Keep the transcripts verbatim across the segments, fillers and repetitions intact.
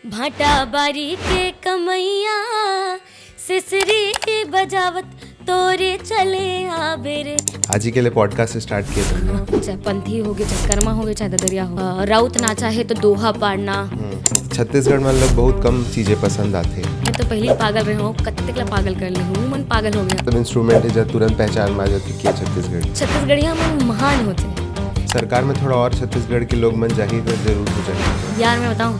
भाटा बारी के कमैया, सिसरी बजावत तोरे चले आबे रे। आज ही के लिए पॉडकास्ट स्टार्ट किए तुमने। चाहे पंथी हो गए, चाहे कर्मा हो गए, चाहे ददरिया हो, अ, राउत नाचा है तो दोहा पाड़ना। छत्तीसगढ़ में मतलब बहुत कम चीजें पसंद आते हैं। मैं तो पहले ही पागल रहे हूँ, कत्ते ला पागल कर ले हूँ, मन पागल हो गया। मतलब इंस्ट्रूमेंट है जो तुरंत पहचान में आ जाती कि ये छत्तीसगढ़। छत्तीसगढ़िया मन महान होते हैं। सरकार में थोड़ा और छत्तीसगढ़ के लोग मन जाही तो जरूर हो जाए। यार, मैं बताऊँ,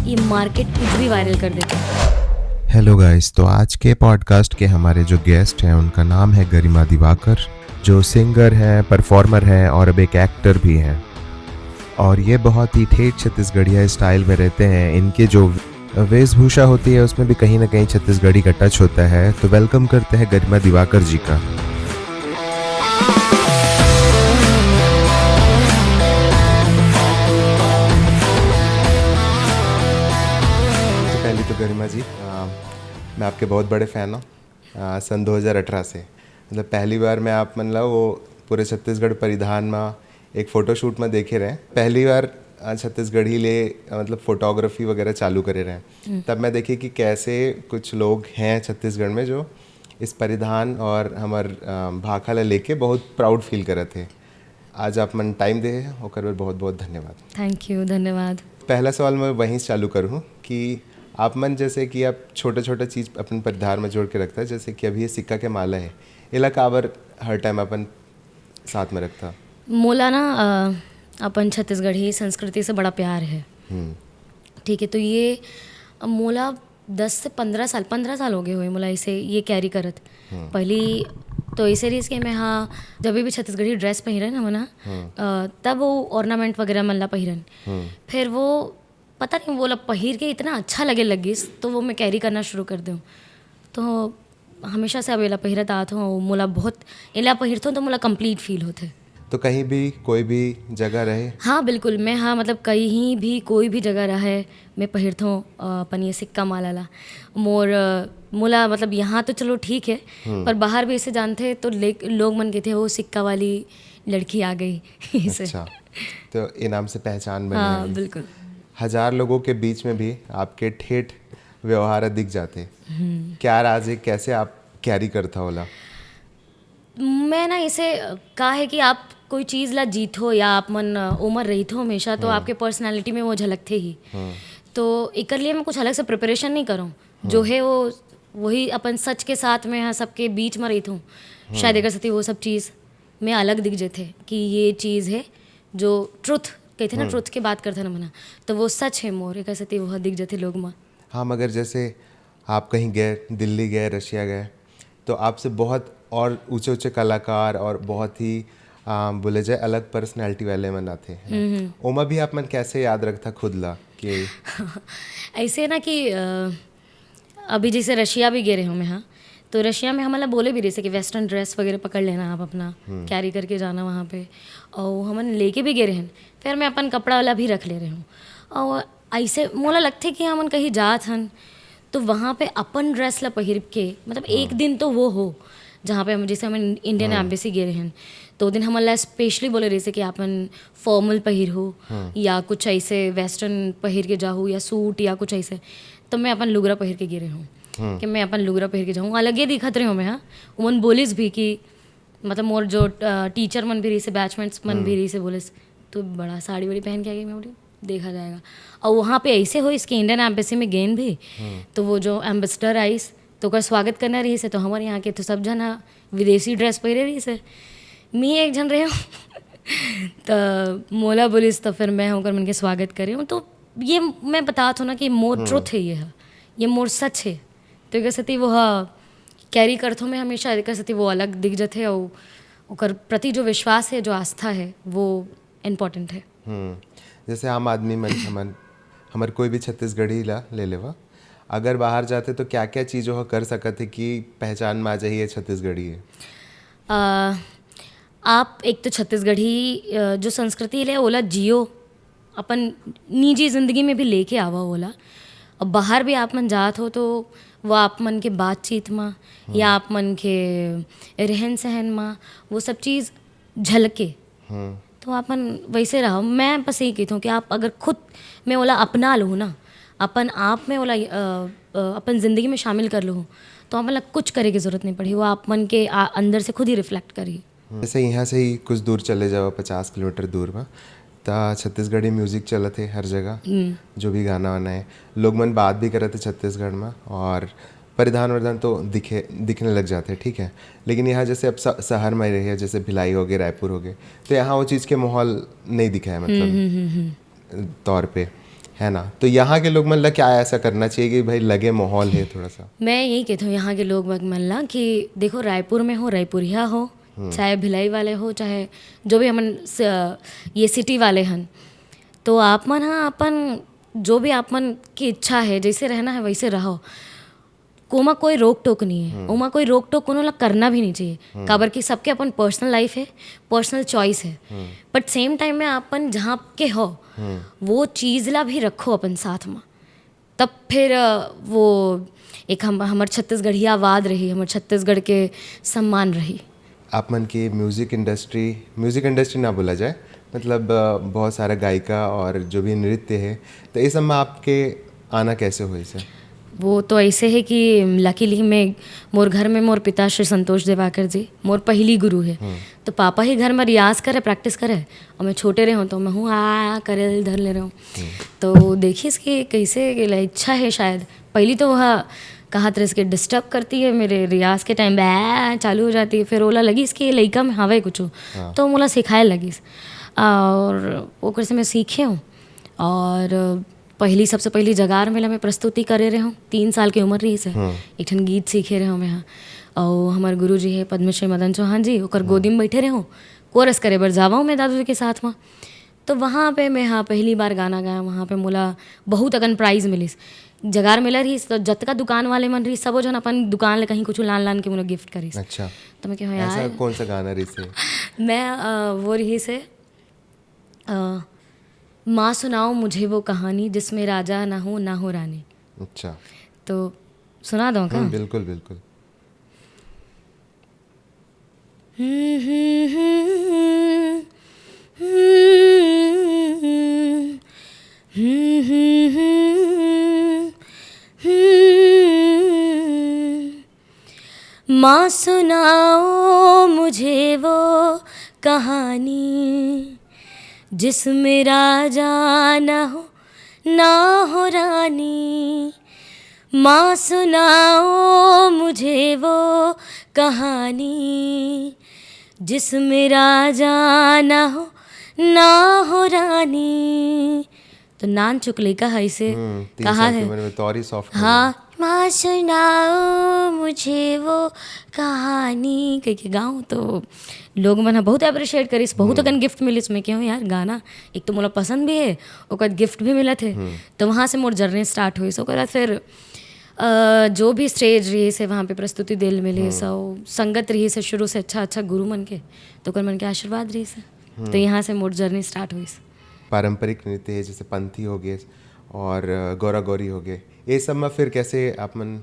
ये मार्केट कुछ भी वायरल कर देते हैं। हेलो गाइस, तो आज के पॉडकास्ट के हमारे जो गेस्ट हैं उनका नाम है गरिमा दिवाकर, जो सिंगर हैं, परफॉर्मर हैं और अब एक एक्टर भी हैं। और ये बहुत ही ठेठ छत्तीसगढ़िया स्टाइल में रहते हैं। इनके जो वेशभूषा होती है उसमें भी कहीं ना कहीं छत्तीसगढ़ी का टच होता है। तो वेलकम करते हैं गरिमा दिवाकर जी का। सबसे पहले तो गरिमा जी, अ, मैं आपके बहुत बड़े फ़ैन हूँ। अ, सन दो हज़ार अठारह से, मतलब, पहली बार मैं आप मन ला वो पूरे छत्तीसगढ़ परिधान में एक फोटोशूट में देखे रहे। पहली बार, अ, छत्तीसगढ़ी ले, अ, मतलब, फोटोग्राफी वगैरह चालू करे रहे। तब मैं देखे कि कैसे कुछ लोग हैं छत्तीसगढ़ में जो इस परिधान और हमर, अ, भाखा ला लेके बहुत प्राउड फील करत हे। आज आप मन टाइम दे हे, ओकर बर बहुत बहुत धन्यवाद। थैंक यू, धन्यवाद। पहला सवाल मैं वहीं से चालू करूँ कि आप मन, जैसे कि आप छोटा छोटा चीज़ अपन परिधार में जोड़ के रखता है, जैसे कि अभी ये सिक्का के माला है, एला काबर हर टाइम अपन साथ में रखता? मोला ना, अ, अपन छत्तीसगढ़ी संस्कृति से बड़ा प्यार है। हम्म। ठीक है, तो ये मोला दस से पंद्रह साल, पंद्रह साल हो गए हुए मोला इसे, ये कैरी करत। पहली तो ऐसे रहिस कि मैं, हाँ, जब भी छत्तीसगढ़ी ड्रेस पहिरे ना मना, अ, तब वो ऑर्नामेंट वगैरह मन ला पहिरन। फिर वो पता नहीं, वो ला पहिर के इतना अच्छा लगे लगिस, तो वो मैं कैरी करना शुरू कर दूँ। तो हमेशा से अब एला पहिरत आत हूँ, मोला बहुत, एला पहिरथों तो मोला कंप्लीट फील होथे। तो कहीं भी, कोई भी जगह रहे? हाँ, बिल्कुल। मैं, हाँ, मतलब, कहीं भी, कोई भी जगह रहे, मैं पहिरथों, अ, अपन ये सिक्का माला ला। मोर, अ, मोला, मतलब, यहाँ तो चलो ठीक है, पर बाहर भी इसे जानते हैं तो ले-, लोग मन कहते हैं, "वो सिक्का वाली लड़की आ गई।" इसे। अच्छा, तो ये नाम से पहचान बनी हाँ, है। बिल्कुल। हजार लोगों के बीच में भी आपके ठेठ व्यवहार दिख जाते। क्या राज है, कैसे आप कैरी करता होला? मैं ना इसे, अ, का है कि आप कोई चीज़ ला जीत हो या आप मन, अ, उमर रहित हो हमेशा, तो आपके पर्सनालिटी में वो झलकते ही। तो एकर लिए मैं कुछ अलग से प्रिपरेशन नहीं करूँ। जो है वो, वही अपन सच के साथ में, हाँ, सबके बीच में रहित हूँ। शायद एकर सेती वो सब चीज़ में अलग दिख जाते कि ये चीज़ है जो ट्रुथ कहते ना, ट्रुथ के बात करते ना मना, तो वो सच है मोर, एकर सेती वो दिख जाते लोग में। हाँ, मगर जैसे आप कहीं गए, दिल्ली गए, रशिया गए, तो आपसे बहुत और ऊंचे ऊंचे कलाकार और बहुत ही, आ, बोले जाए, अलग पर्सनैलिटी वाले मन आते हैं। ओमा भी आप मन कैसे याद रखता खुद ला कि ऐसे ना कि, अ, अभी जैसे रशिया भी गए रहे हूँ मैं, हाँ, तो रशिया में हमन ला बोले भी रहिसे कि वेस्टर्न ड्रेस वगैरह पकड़ लेना आप अपना, कैरी करके जाना वहाँ पे, और हमन लेके भी गए रहे हैं। फिर मैं अपन कपड़ा वाला भी रख ले रहे हूँ, और ऐसे मोला लगथे कि हमन कहीं जात हन, तो वहाँ पे अपन ड्रेस ला पहिर के, मतलब, एक दिन तो वो हो जहाँ पे हम, जैसे हम इंडियन एम्बेसी गए रहे हैं, तो वो दिन हमन ला स्पेशली बोले रहिसे कि अपन फॉर्मल पहिर हो या कुछ ऐसे वेस्टर्न पहिर के जाहू या सूट या कुछ ऐसे, तो मैं अपन लुगरा पहिर के गे रहे हूँ कि मैं अपन लुगरा पहिर के जाऊँ। अलगे दिखत रहे हूँ मैं, हाँ। उमन बोलिस भी कि, मतलब, मोर जो, अ, टीचर मन भी रहिसे, बैचमेट्स मन भी रहिसे, बोलिस, "तू बड़ा साड़ी वाड़ी पहन के आ गई।" मैं बोली, "देखा जाएगा।" और वहाँ पे ऐसे हो, इसके इंडियन एम्बेसी में गेन भी, तो वो जो एम्बेसडर आइस, तो ओकर स्वागत करना रहिसे, तो हमारे यहाँ के तो सब जन ह विदेशी ड्रेस पहिरे रहिसे, मी एक जन रहे हूँ। तो मोला बोलिस, तो फिर मैं ओकर मन के स्वागत करे हूँ। तो ये मैं बतात हूँ ना कि मोर ट्रुथ है, ये है, ये मोर सच है। तो एकर सेती वो ह कैरी करथों मैं हमेशा, एकर सेती वो अलग दिख जथे, और ओकर प्रति जो विश्वास है, जो आस्था है, वो इम्पोर्टेंट है। हम्म, जैसे आम आदमी मन, हमन, हमर कोई भी छत्तीसगढ़ी ला ले लेवा, अगर बाहर जाते तो क्या क्या चीज़ वो कर सकत है कि पहचान में आ जाही ये छत्तीसगढ़ी है? अ, आप एक तो छत्तीसगढ़ी, अ, जो संस्कृति ले, ओला जियो, अपन निजी जिंदगी में भी लेके आवा ओला। अब बाहर भी आप मन जात हो तो वो आप मन के बातचीत मा या आप मन के रहन सहन मा वो सब चीज़ झलके। तो आप मन वैसे रहो। मैं बस यही कहती हूँ कि आप अगर खुद में ओला अपना लो ना, अपन आप में ओला अ, अ, अपन जिंदगी में शामिल कर लूँ, तो अपन ला कुछ करे के जरूरत नहीं पड़ी। वो आप मन के आ, अंदर से खुद ही रिफ्लेक्ट करी। जैसे यहाँ से ही कुछ दूर चले जाओ, पचास किलोमीटर दूर में, त छत्तीसगढ़ी म्यूजिक चलत है हर जगह। जो भी गाना वाना है, लोग मन बात भी करत है छत्तीसगढ़ में, और परिधान वरिधान तो दिखे दिखने लग जाते हैं, ठीक है। लेकिन यहाँ जैसे अब स- शहर में रहे, जैसे भिलाई हो गए, रायपुर हो गए, तो यहाँ वो चीज़ के माहौल नहीं दिखा है, मतलब तौर पे, है ना। तो यहाँ के लोग मन ला क्या ऐसा करना चाहिए कि भाई लगे माहौल है थोड़ा सा? मैं यही कहती हूँ यहाँ के लोग मन ला कि देखो, रायपुर में हो, रायपुरिया हो, चाहे भिलाई वाले हो, चाहे जो भी हमन स- ये सिटी वाले हन, तो आप मन ह अपन जो भी आप मन की इच्छा है, जैसे रहना है वैसे रहो। ओमा कोई रोक टोक नहीं है, ओमा कोई रोक टोक कोनो ला करना भी नहीं चाहिए। काबर कि सबके अपन पर्सनल लाइफ है, पर्सनल चॉइस है। बट सेम टाइम में अपन जहाँ के हो, वो चीज ला भी रखो अपन साथ में, तब फिर अ, वो एक हम हमर छत्तीसगढ़ियावाद रही, हमर छत्तीसगढ़ के सम्मान रही। आप मन के म्यूजिक इंडस्ट्री, म्यूजिक इंडस्ट्री ना बोला जाए, मतलब अ, बहुत सारा गायिका और जो भी नृत्य है, तो ये सब में आपके आना कैसे हुई सर? वो तो ऐसे है कि लकीली मैं, मोर घर में मोर पिता श्री संतोष दिवाकर जी मोर पहली गुरु है। तो पापा ही घर में रियाज करे, प्रैक्टिस करे, और मैं छोटे रहे हूँ तो मैं हूँ आ करे धर ले रहे हूँ। तो देखिस कि कैसे के ला इच्छा है शायद। पहली तो वह कहत रहिस कि डिस्टर्ब करती है, मेरे रियाज के टाइम बै चालू हो जाती है। फिर ओला लगिस कि ये लइका में हवे कुछ, तो मोला सिखाए लगिस, और ओकर से मैं सीखे हूँ। और पहली, सबसे पहली जगार मेला में प्रस्तुति करे रहे हूँ, तीन साल के उम्र रहिस है। एक ठन गीत सीखे रहे हूँ मैं, हाँ। और हमारे गुरु जी है पद्मश्री मदन चौहान जी, ओकर गोदी में बैठे रहे हूँ, कोरस करे बर जावा हूँ मैं दादू जी के साथ में। तो वहाँ पे मैं, हाँ, पहली बार गाना गाया, वहाँ पे मोला बहुत अकन प्राइज मिलिस। जगार मेला रहिस तो जतका दुकान वाले मन रहिस, सबो झन अपन दुकान ले कहीं कुछ लान लान के मोला गिफ्ट करिस। अच्छा, तो मैं कहा, ऐसा यार, कौन सा गाना रही से? मैं अ, वो रहिस है, अ, माँ सुनाओ मुझे वो कहानी जिसमें राजा ना हो ना हो रानी। अच्छा। तो सुना दो का? हम्म, बिल्कुल बिल्कुल। माँ सुनाओ मुझे वो कहानी जिसमें राजा ना हो ना हो रानी। माँ सुनाओ मुझे वो कहानी जिसमें राजा ना हो ना हो रानी। तो नान चुक लइका ह इसे हम्म, तीन कहा साल की है। उम्र में तो और ही सॉफ्ट। हाँ, माँ सुनाओ मुझे वो कहानी कह के गाऊँ तो लोग मन ह बहुत अप्रिशिएट करिस, बहुत अकन गिफ्ट मिलिस। मैं कहूँ, यार, गाना एक तो मोला पसंद भी है, ओकर गिफ्ट भी मिलत है। तो वहाँ से मोर जर्नी स्टार्ट हुई। ओकर बाद फिर अ, जो भी स्टेज रहिस है, वहाँ पे प्रस्तुति देल मिलिस, और संगत रहिस है शुरू से अच्छा अच्छा गुरु मन के, तो ओकर मन के आशीर्वाद रहिस है। तो यहाँ से मोर जर्नी स्टार्ट हुई। पारंपरिक नृत्य है, जैसे पंथी हो गए और अ, गौरा गौरी हो गए, ये सब में फिर कैसे आप मन?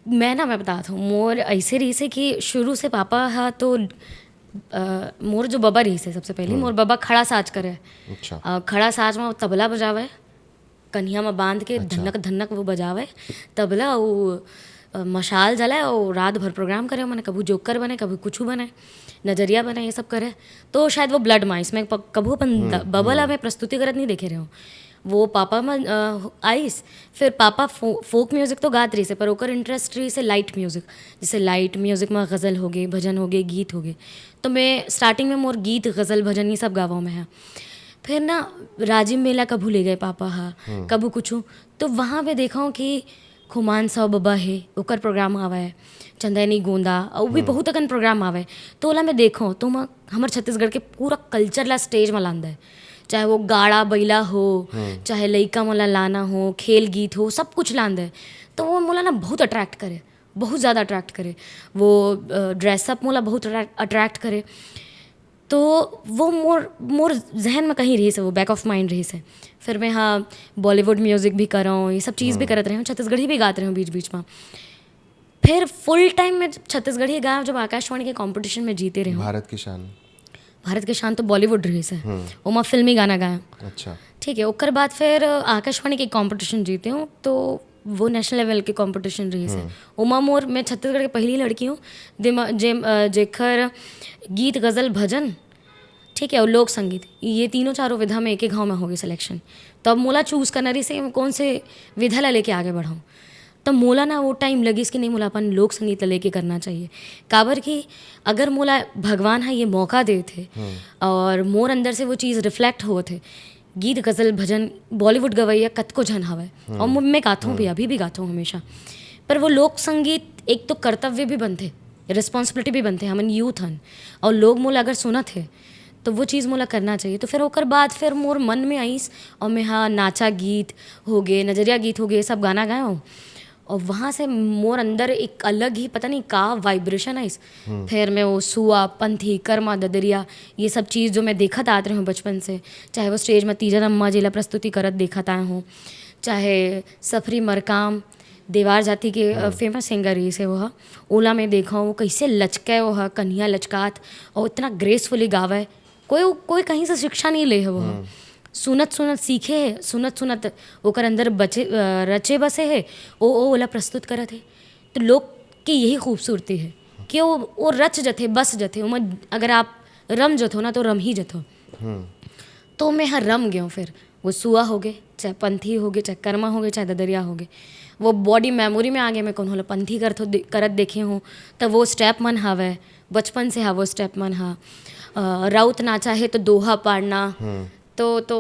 मैं ना, मैं बतात हूँ, मोर ऐसे रहिस है कि शुरू से पापा हा तो अ, मोर जो बबा रहिस है, सबसे पहली मोर बबा खड़ा साज करे। अच्छा। अ, खड़ा साज में वो तबला बजावे, कन्हिया में बांध के धन्नक धन्नक वो बजावे तबला, वो अ, मशाल जलाए, वो रात भर प्रोग्राम करे, मैंने कभू जोकर बने, कभू कुछ बने, नजरिया बने, ये सब करे। तो शायद वो ब्लड में, इसमें प-, कभू अपन द- बबा ला मैं प्रस्तुति करत नहीं देखे रहे हूँ। वो पापा में अ, आइस, फिर पापा फो, फोक म्यूजिक तो गात रहिस है, पर ओकर इंटरेस्ट रहिस है लाइट म्यूजिक, जैसे लाइट म्यूजिक में गज़ल हो गए, भजन हो गए, गीत हो गए। तो मैं स्टार्टिंग में मोर गीत, गज़ल, भजन ये सब गावा में है। फिर ना राजिम मेला कभू ले गए पापा हा, कभू कुछ, तो वहाँ पे देखा हूँ कि खुमान साहु बबा है, ओकर प्रोग्राम आवा है, चंदैनी गोंदा, और भी बहुत अकन प्रोग्राम आवा है। तो ओला मैं देखो तो मैं हमर छत्तीसगढ़ के पूरा कल्चर ला स्टेज में लांदा है, चाहे वो गाड़ा बैला हो, चाहे लइका मन ला लाना हो, खेल गीत हो, सब कुछ लांदा है। तो वो मोला ना बहुत अट्रैक्ट करे, बहुत ज़्यादा अट्रैक्ट करे। वो ड्रेसअप मोला बहुत अट्रैक्ट करे। तो वो मोर मोर जहन में कहीं रहिस है, वो बैक ऑफ माइंड रहिस है। फिर मैं, हाँ, बॉलीवुड म्यूजिक भी कर रहा हूँ, ये सब चीज़ भी करत रहे हूँ, छत्तीसगढ़ी भी गात रहे हूँ बीच बीच में। फिर फुल टाइम में छत्तीसगढ़ी गाया जब आकाशवाणी के कॉम्पिटिशन में जीते रहे हूँ। भारत की शान। भारत के शान तो बॉलीवुड रहिस है, ओमा फिल्मी गाना गाया। अच्छा। ठीक है, ओकर बाद फिर आकाशवाणी के कॉम्पिटिशन जीते हूँ, तो वो नेशनल लेवल के कॉम्पिटिशन रहिस हे। ओमा मोर, मैं छत्तीसगढ़ के पहली लड़की हूँ, दिमा-, जे, अ, जेकर गीत, गज़ल, भजन, ठीक है, और लोक संगीत, ये तीनों चारों विधा में एक एक घाव में होगे सिलेक्शन। तो अब मोला चूज़ करना रहिस हे, कौन से विधा ला लेके आगे बढ़ाऊँ। तो मोला ना वो टाइम लगिस कि नहीं, मोला अपन लोक संगीत ला लेके करना चाहिए। काबर कि अगर मोला भगवान ह ये मौका देत हे और मोर अंदर से वो चीज़ रिफ्लेक्ट होत हे, गीत, गज़ल, भजन, बॉलीवुड गवैया कतको झन हवय, और मु-, मैं गाथों भी, अभी भी गाथों हमेशा। पर वो लोक संगीत एक तो कर्तव्य भी बनथे, रिस्पॉन्सिबिलिटी भी बनथे, हमन यूथ हन, और लोग मोला अगर सुनत हे, तो वो चीज़ मोला करना चाहिए। तो फिर ओकर बाद फिर मोर मन में आइस, और मैं हा नाचा गीत होगे, नजरिया गीत होगे, ये सब गाना गाए हूँ। और वहाँ से मोर अंदर एक अलग ही, पता नहीं का, वाइब्रेशन आइस। फिर मैं वो सुआ, पंथी, कर्मा, ददरिया, ये सब चीज़ जो मैं देखत आत रहे हूँ बचपन से, चाहे वो स्टेज में तीजा नम्मा जी ला प्रस्तुति करत देखत आए हूँ, चाहे सफरी मरकाम, देवार जाति के, अ, फेमस सिंगर रहिस हे वो ह, ओला मैं देखा हूँ, वो कैसे लचके वो ह, कन्हिया लचकात, और इतना ग्रेसफुली गावे। कोई, कोई कहीं से शिक्षा नहीं ले हे वो ह। सुनत सुनत सीखे हे, सुनत सुनत ओकर अंदर बचे, अ, रचे बसे हे, ओ, ओ ओला प्रस्तुत करत हे। तो लोक के यही खूबसूरती हे कि वो, वो रच जथे, बस जथे, ओमा अगर आप रम जथो ना, तो रम ही जथो। तो मैं ह रम गेंव फिर। वो सुआ होगे, चाहे पंथी होगे, चाहे कर्मा होगे, चाहे ददरिया होगे, वो बॉडी मेमोरी में आगे। मैं कोनो ला पंथी करत हो-, दे-, करत देखे हूँ, त वो स्टेप मन हावय, बचपन से हा वो स्टेप मन हा। अ, राउत नाचा हे तो दोहा पाड़ना, तो, तो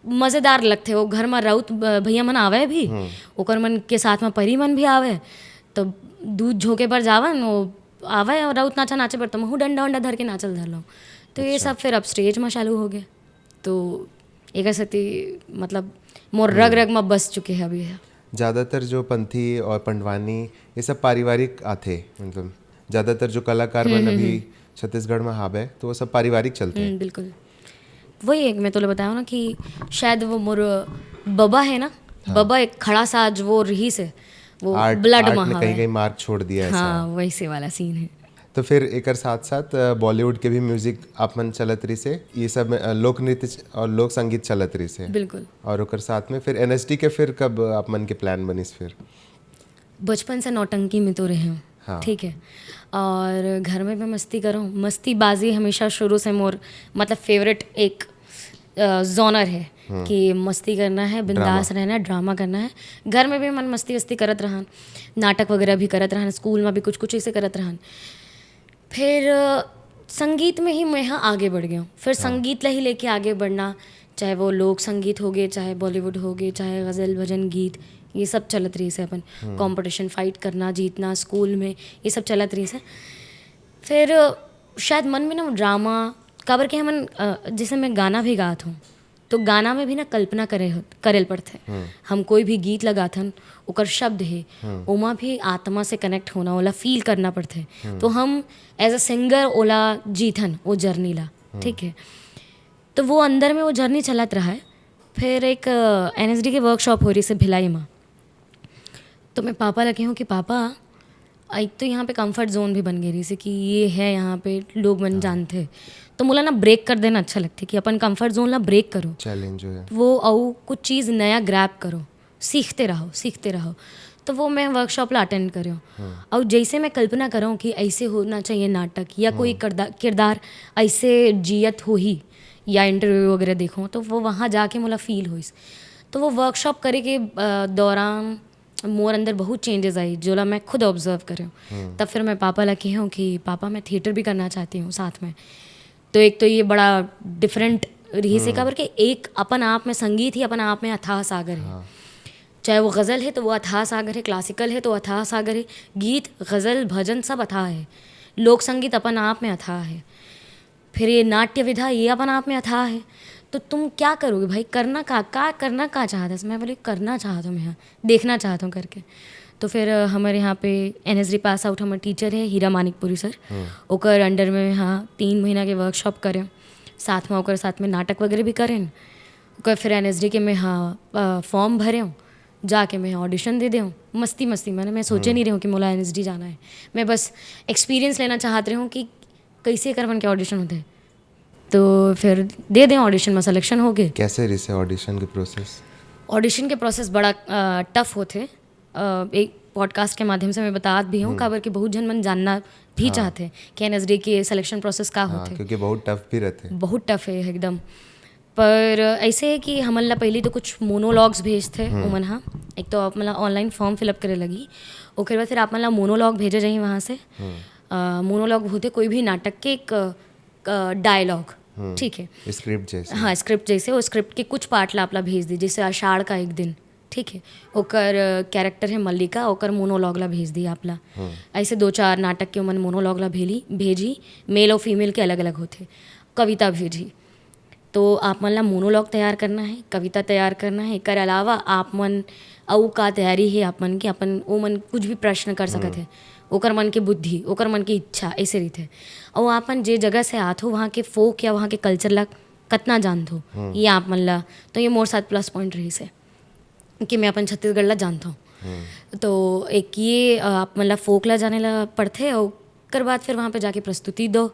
मज़ेदार लगथे। वो घर म राउत ब-, भैया मन आवय भी, ओकर मन के साथ म परी मन भी आवय, तो दूध झोंके बर जावन, वो आवय और राउत नाचा नाचे बर, तो महू डंडा-वंडा धर के नाचल धर लूँ। तो ये सब फिर अब स्टेज म चालू होगे। तो एकर सेती, मतलब, मोर रग-रग म बस चुके हे अभी ह। ज़्यादातर जो पंथी और पंडवानी, ये सब पारिवारिक आथे, मतलब, ज़्यादातर जो कलाकार मन अभी छत्तीसगढ़ में हावय, तो वो सब पारिवारिक चलथे। हम्म, बिल्कुल। वही एक मैं तोला बताया ना कि शायद वो मोर बबा है ना, बबा एक खड़ा साज वो रहिस हे, वो आर्ट, ब्लड आर्ट में ने हावय। कहीं-कहीं मार्क छोड़ दिया ऐसा। हाँ, वैसे वाला सीन है। तो फिर एकर साथ-साथ, अ, बॉलीवुड के भी म्यूजिक आप मन चलत रहिस हे, ये सब में, अ, लोक नृत्य च-, और लोक संगीत चलत रहिस हे। बिल्कुल। और ओकर साथ में फिर एनएसडी के फिर कब आप मन के प्लान बनिस फिर? बचपन से नौटंकी में तो रहे हूँ, हाँ। ठीक है, और घर में भी मस्ती करूँ, मस्तीबाजी हमेशा शुरू से मोर, मतलब, फेवरेट एक, अ, जॉनर है कि मस्ती करना है, बिंदास रहना है, ड्रामा करना है। घर में भी मन मस्ती वस्ती करत रहन, नाटक वगैरह भी करत रहन, स्कूल में भी कुछ कुछ ऐसे करत रहन। फिर, अ, संगीत में ही मैं ह आगे बढ़ गेंव। फिर हाँ। संगीत ला ही लेके आगे बढ़ना, चाहे वो लोक संगीत होगे, चाहे बॉलीवुड होगे, चाहे गज़ल, भजन, गीत, ये सब चलत रहिस हे अपन। हम्म। कॉम्पिटिशन, फाइट करना, जीतना, स्कूल में, ये सब चलत रहिस हे। फिर, अ, शायद मन में ना ड्रामा, काबर के हमन, अ, जैसे मैं गाना भी गात हूँ, तो गाना में भी ना कल्पना करे हो-, करे ल पड़थे। हम्म। हम कोई भी गीत ला गाथन, ओकर शब्द हे, हम्म। ओमा भी आत्मा से कनेक्ट होना, ओला फील करना पड़थे। हम्म। तो हम एज अ सिंगर ओला जीथन, ओ जर्नी ला, हम्म। ठीक है। तो वो अंदर में वो जर्नी चलत रहा है। फिर एक, अ, एनएसडी के वर्कशॉप हो रहिस हे भिलाई में, तो मैं पापा ला कहे हूँ कि पापा, एक तो यहाँ पे कंफर्ट जोन भी बन गई रहिस हे कि ये है, यहाँ पे लोग मन हाँ। जानथे, तो मोला ना ब्रेक कर देना अच्छा लगथे कि अपन कंफर्ट जोन ला ब्रेक करो। चैलेंज हो या। वो अउ कुछ चीज़ नया ग्रैब करो, सीखते रहो, सीखते रहो। तो वो मैं वर्कशॉप ला अटेंड करेंव। हाँ। और जैसे मैं कल्पना करेंव कि ऐसे होना चाहिए नाटक या कोई हाँ। किरदा-, किरदार ऐसे जियत होही या इंटरव्यू वगैरह देखो, तो वो वहाँ जाके मोला फील होइस। तो वो वर्कशॉप करे के, अ, दौरान मोर अंदर बहुत चेंजेस आई, जोला मैं खुद ऑब्जर्व करेंव। हम्म। तब फिर मैं पापा ला कहेंव कि पापा, मैं थिएटर भी करना चाहती हूँ साथ में। तो एक तो ये बड़ा डिफरेंट रहिस हे, हम्म। काबर के एक अपन आप में, संगीत ही अपन आप में अथाह सागर है। हाँ। चाहे वो गज़ल है तो वो अथाह सागर है, क्लासिकल है तो अथाह सागर है, गीत, गज़ल, भजन सब अथाह है, लोक संगीत अपन आप में अथाह है। फिर ये नाट्य विधा, ये अपन आप में अथाह है। तो तुम क्या करोगे भाई, करना का, का करना का चाहत हस? मैं बोली, करना चाहत हूँ मैं, हाँ, देखना चाहत हूँ करके। तो फिर, अ, हमारे यहाँ पे एनएसडी पास आउट हमारे टीचर है हीरा मानिकपुरी सर, हम्म। ओकर अंडर में, हाँ, तीन महीना के वर्कशॉप करें, साथ में ओकर साथ में नाटक वगैरह भी करें। ओकर फिर एनएसडी के मैं, हाँ, अ, फॉर्म भरेंव, जाके मैं ऑडिशन दे देंव, मस्ती मस्ती में। मैं सोचे हम्म। नहीं रहे हूँ कि मोला एनएसडी जाना है, मैं बस एक्सपीरियंस लेना चाहत रहे हूँ कि कैसे एकर मन के ऑडिशन होथे। तो फिर दे दें ऑडिशन में, सिलेक्शन हो गए। कैसे रहिसे ऑडिशन के प्रोसेस? ऑडिशन के प्रोसेस बड़ा टफ होथे। अ, एक पॉडकास्ट के माध्यम से मैं बतात भी हूँ, काबर कि बहुत झन मन जानना भी चाहथे कि एनएसडी के सिलेक्शन प्रोसेस का हाँ, होथे। क्योंकि बहुत टफ भी रहते। बहुत टफ है एकदम। पर ऐसे है कि हमन ला पहली तो कुछ मोनोलॉग्स भेजथे उमन हा। एक तो आप मन ला ऑनलाइन फॉर्म फिलअप करे लगी, ओकर बाद फिर आप मन ला मोनोलॉग भेजे जाही वहाँ से। मोनोलॉग होथे कोई भी नाटक के एक डायलॉग, ठीक है। स्क्रिप्ट जैसे। हाँ, स्क्रिप्ट जैसे, वो स्क्रिप्ट के कुछ पार्ट ला आप ला भेज दी, जैसे आषाढ़ का एक दिन, ठीक है, ओकर कैरेक्टर है मल्लिका, ओकर मोनोलॉग ला भेज दी आप ला। ऐसे दो चार नाटक के उमन मोनोलॉग ला भेली भेजी। मेल और फीमेल के अलग अलग होथे। कविता भेजी, तो आप मन ला मोनोलॉग तैयार करना है, कविता तैयार करना है। एकर अलावा आप मन अउ का तैयारी है आप मन के? अपन, ओ मन कुछ भी प्रश्न कर सकत है। ओकर मन के बुद्धि, ओकर मन के इच्छा ऐसे रहिथे। अउ आप मन जे जगह से आत हो, वहाँ के फोक या वहाँ के कल्चर ला कतना जानत हो, ये आप मन ला, तो ये मोर साथ प्लस पॉइंट रहिस है कि मैं अपन छत्तीसगढ़ ला जानत हूँ। तो एक ये अ, आप मन ला फोक ला जाने ला पड़थे, और ओकर बाद फिर वहाँ पे जाके प्रस्तुति दो,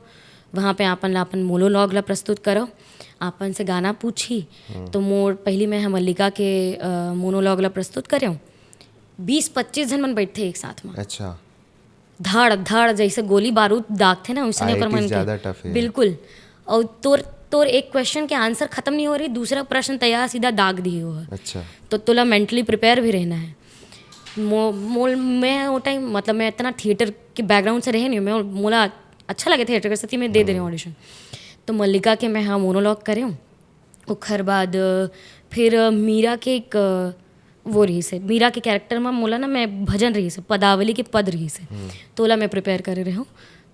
वहाँ पे आपन ला अपन मोनोलॉग ला प्रस्तुत करो, आपन से गाना पूछी। तो मोर पहली मैं ह मल्लिका के अ, मोनोलॉग ला प्रस्तुत करेंव। बीस पच्चीस झन मन बैठथे एक साथ में, अच्छा। धड़ धड़ जैसे गोली बारूद दागथे ना, वैसे हाँ, नहीं, ओकर it मन is के ज़्यादा tough है। बिल्कुल। और तोर तोर एक क्वेश्चन के आंसर खत्म नहीं हो रही, दूसरा प्रश्न तैयार सीधा दाग दिए हो। अच्छा। तो तोला मेंटली प्रिपेयर भी रहना है। मो, मो, मैं वो टाइम, मतलब, मैं इतना थिएटर के बैकग्राउंड से रहे नहीं हूँ। मैं, मोला अच्छा लगे थिएटर के, सती मैं दे दे रहे हूँ ऑडिशन। तो मल्लिका के मैं, हाँ, मोनोलॉग करे हूँ। ओखर बाद फिर मीरा के एक वो रहिस है, मीरा के कैरेक्टर में मोला ना, मैं भजन रहिस है, पदावली के पद रहिस है, तो ओला मैं प्रिपेयर करे रहे हूँ।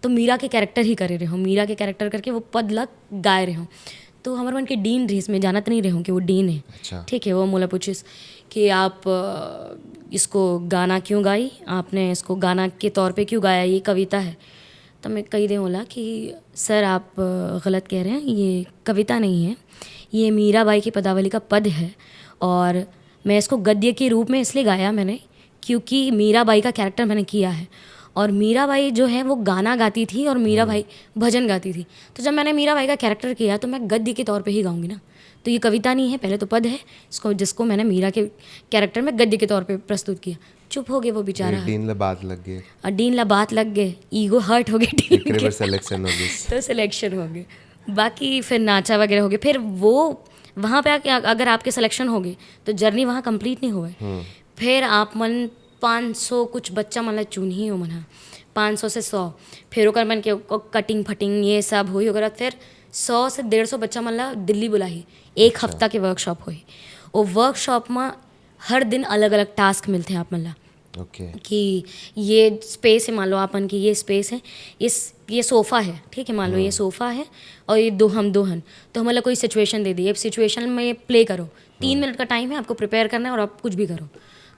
तो मीरा के कैरेक्टर ही करे रहे हूँ, मीरा के कैरेक्टर करके वो पद ला गाए रहे हूँ। तो हमर मन के डीन रहिस, मैं जानत नहीं रहे हूँ कि वो डीन है। अच्छा। ठीक है, वो मोला पूछिस कि आप अ, इसको गाना क्यों गाई, आपने इसको गाना के तौर पे क्यों गाया, ये कविता है। तो मैं कही दे ओला कि सर, आप अ, गलत कह रहे हैं, ये कविता नहीं है, ये मीराबाई की पदावली का पद है। और मैं इसको गद्य के रूप में इसलिए गाया मैंने, क्योंकि मीराबाई का कैरेक्टर मैंने किया है। और मीराबाई जो है, वो गाना गाती थी और मीराबाई भजन गाती थी। तो जब मैंने मीराबाई का कैरेक्टर किया, तो मैं गद्य के तौर पे ही गाऊंगी ना। तो ये कविता नहीं है, पहले तो पद है, इसको, जिसको मैंने मीरा के कैरेक्टर में गद्य के तौर पे प्रस्तुत किया। चुप हो गए वो बेचारा। डीन ला बात लग गई। और डीन ला बात लग गए, ईगो हर्ट हो गए डीन एकरे के। बर सिलेक्शन हो गई। तो सिलेक्शन हो गए, बाकी फिर नाचा वगैरह हो गए। फिर वो वहाँ पे आके अगर आपके सिलेक्शन हो गए, तो जर्नी वहाँ कंप्लीट नहीं हुआ है। फिर आप मन पाँच सौ कुछ बच्चा मन ला चुनही हो मन हा, पाँच सौ से सौ। फिर ओकर मन के कटिंग फटिंग ये सब हुई, ओकर बाद फिर सौ से डेढ़ सौ बच्चा मन ला दिल्ली बुलाही। एक हफ्ता के वर्कशॉप होही। वो वर्कशॉप में हर दिन अलग अलग टास्क मिलते हैं आप मन ला। ओके। कि ये स्पेस है, मान लो आपन की ये स्पेस है, इस, ये सोफा है, ठीक है, मान लो ये सोफा है और ये दो, हम दो हन, तो हमला कोई सिचुएशन दे दी। अब सिचुएशन में प्ले करो, तीन मिनट का टाइम है, आपको प्रिपेयर करना है और आप कुछ भी करो।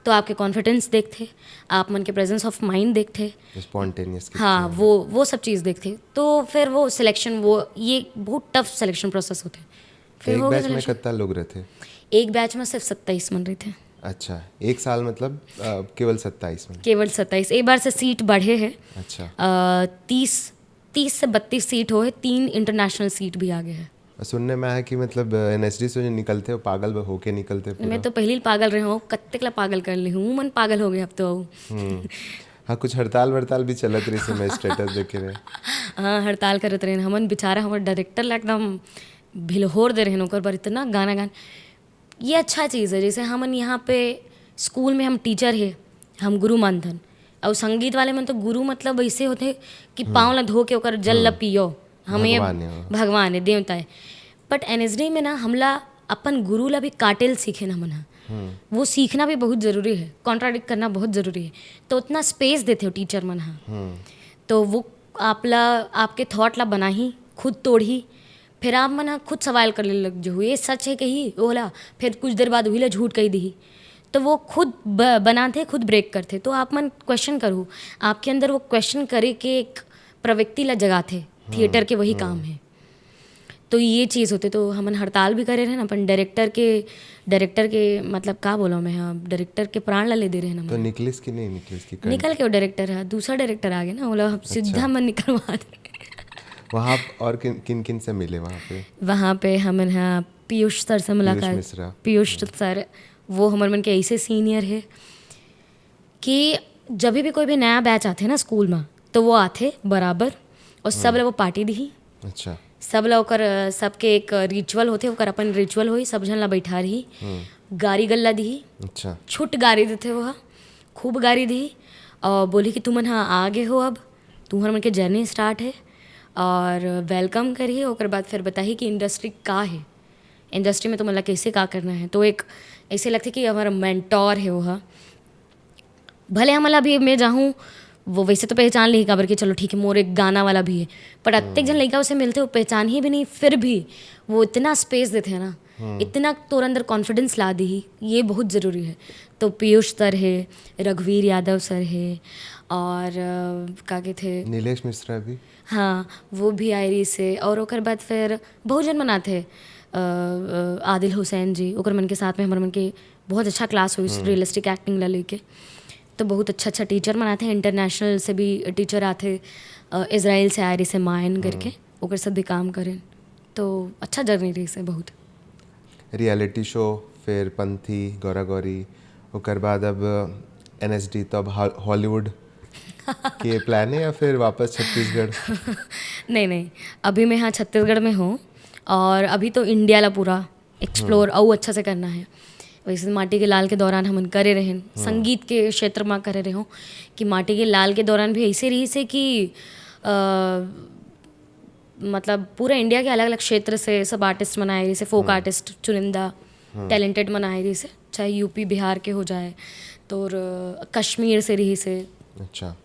तो आपके कॉन्फिडेंस देखते, आप मन के प्रेजेंस ऑफ माइंड देखते, स्पॉन्टेनियस। हाँ, वो वो सब चीज़ देखते। तो फिर वो सिलेक्शन, वो ये बहुत टफ सिलेक्शन प्रोसेस होते हैं। फिर एक हो गया बैच में सिलेक्शन। कितना लोग रहते? एक बैच में सिर्फ सत्ताईस मन रहते हैं। अच्छा, एक साल मतलब अ, केवल सत्ताईस में? केवल सत्ताईस। एक बार से सीट बढ़े है। अच्छा। अ, तीस, तीस से बत्तीस सीट हो है, तीन इंटरनेशनल सीट भी आ गए हैं। सुनने में आया कि मतलब एनएसडी से जो निकलते हो, पागल होके निकलते पूरा। मैं तो पहले ही पागल रहे हूँ, कत्तेक ला पागल कर ले हूँ, मन पागल हो गए अब तो। हम्म। हाँ, कुछ हड़ताल वड़ताल भी चलत रही से, मैं स्टेटस देखे रहे। हाँ, हड़ताल करत रहे हमन, बेचारा हमर डायरेक्टर ला एकदम भिलहोर दे रहे ओकर बर, इतना गाना गान। ये अच्छा चीज़ है, जैसे हमन यहाँ पे स्कूल में हम टीचर है, हम गुरु मानथन, और संगीत वाले मन तो गुरु मतलब ऐसे होते कि पाँव ला धो के ओकर जल ला पियो, हमें भगवान है वो। भगवान है, देवता है। बट एनएसडी में ना, हमला अपन गुरु ला भी काटेल सीखे ना मन हा। वो सीखना भी बहुत ज़रूरी है, कॉन्ट्राडिक्ट करना बहुत ज़रूरी है। तो उतना स्पेस देते हो टीचर मन हा, तो वो आपला, आपके थॉट ला बनाही, खुद तोड़ही, फिर आप मन ह खुद सवाल करे लग जहू, ये सच है कही ओला, फिर कुछ देर बाद वही ला झूठ कही दिही। तो वो खुद ब-, बनाथे, खुद ब्रेक करथे। तो आप मन क्वेश्चन करू, आपके अंदर वो क्वेश्चन करे के एक प्रवृत्ति ला जगाथे। थिएटर के वही काम है। तो ये चीज़ होते, तो हमन हड़ताल भी करे रहे ना अपन डायरेक्टर के, डायरेक्टर के, मतलब, का बोला मैं, हाँ, डायरेक्टर के प्राण ला ले दे रहे ना तो हमन। निकलिस कि नहीं निकलिस कि निकल के वो डायरेक्टर है, दूसरा डायरेक्टर आ गया ना, बोला, "अब सीधा मन निकलवा दे।" वहाँ और किन किन किन से मिले वहाँ पे? वहाँ पे हमन ह पीयूष सर से मुलाकात। मिश्रा। पीयूष सर, वो हमर मन के ऐसे सीनियर है कि जब भी कोई भी नया बैच आथे ना स्कूल में, तो वो आथे बराबर और सब ल वो पार्टी दिही। अच्छा। सब ल ओकर, सबके एक रिचुअल होथे, ओकर अपन रिचुअल होही, सब झन ला बैठा रही, गारी गल्ला दिही, अच्छा। छुट गारी देथे वो ह, खूब गारी दिही और बोली कि तुमन ह आ गे हो, अब तुम्हर मन के जर्नी स्टार्ट है और वेलकम करिए। ओकर बाद फिर बताही कि इंडस्ट्री का है, इंडस्ट्री में तुमन ला कैसे का करना है। तो एक ऐसे लगथे कि हमारा मेंटोर है वो ह। भले हमन ला भी मैं जाहूँ, वो वैसे तो पहचान लेही, काबर कि चलो ठीक है, मोर एक गाना वाला भी है, पर अतेक झन लइका उसे मिलथे, वो पहचान ही भी नहीं, फिर भी वो इतना स्पेस देथे ना, इतना तोर अंदर कॉन्फिडेंस ला दिही, ये बहुत ज़रूरी है। तो पीयूष सर है, रघुवीर यादव सर है, और अ, का कहथे, नीलेश मिश्रा भी। हाँ, वो भी आए रहिस हे। और ओकर बाद फिर बहुत झन मन आथे, अ, अ, आदिल हुसैन जी, ओकर मन के साथ में हमर मन के बहुत अच्छा क्लास होइस रियलिस्टिक एक्टिंग ला लेके। तो बहुत अच्छा अच्छा टीचर मन आथे, इंटरनेशनल से भी टीचर आथे, अ, इसराइल से आए रहिस हे मायन करके, ओकर साथ भी काम करेन। तो अच्छा जर्नी रहिस हे बहुत। रियलिटी शो, फिर पंथी, गौरा गौरी, ओकर बाद अब एन एस डी, तो अब हॉ- हॉलीवुड के प्लान है या फिर वापस छत्तीसगढ़? नहीं, नहीं, अभी मैं यहाँ छत्तीसगढ़ में हूँ और अभी तो इंडिया ला पूरा एक्सप्लोर अउ अच्छा से करना है। वैसे माटी के लाल के दौरान हमन करे रहेन, संगीत के क्षेत्र में करे रहे हो कि माटी के लाल के दौरान भी ऐसे रहिस हे कि अ, मतलब पूरा इंडिया के अलग अलग क्षेत्र से सब आर्टिस्ट मन आए रहिस हे, फोक आर्टिस्ट चुनिंदा टैलेंटेड मन आए रहिस हे, चाहे यूपी बिहार के हो जाए, तो और, अ, कश्मीर से रहिस हे अच्छा।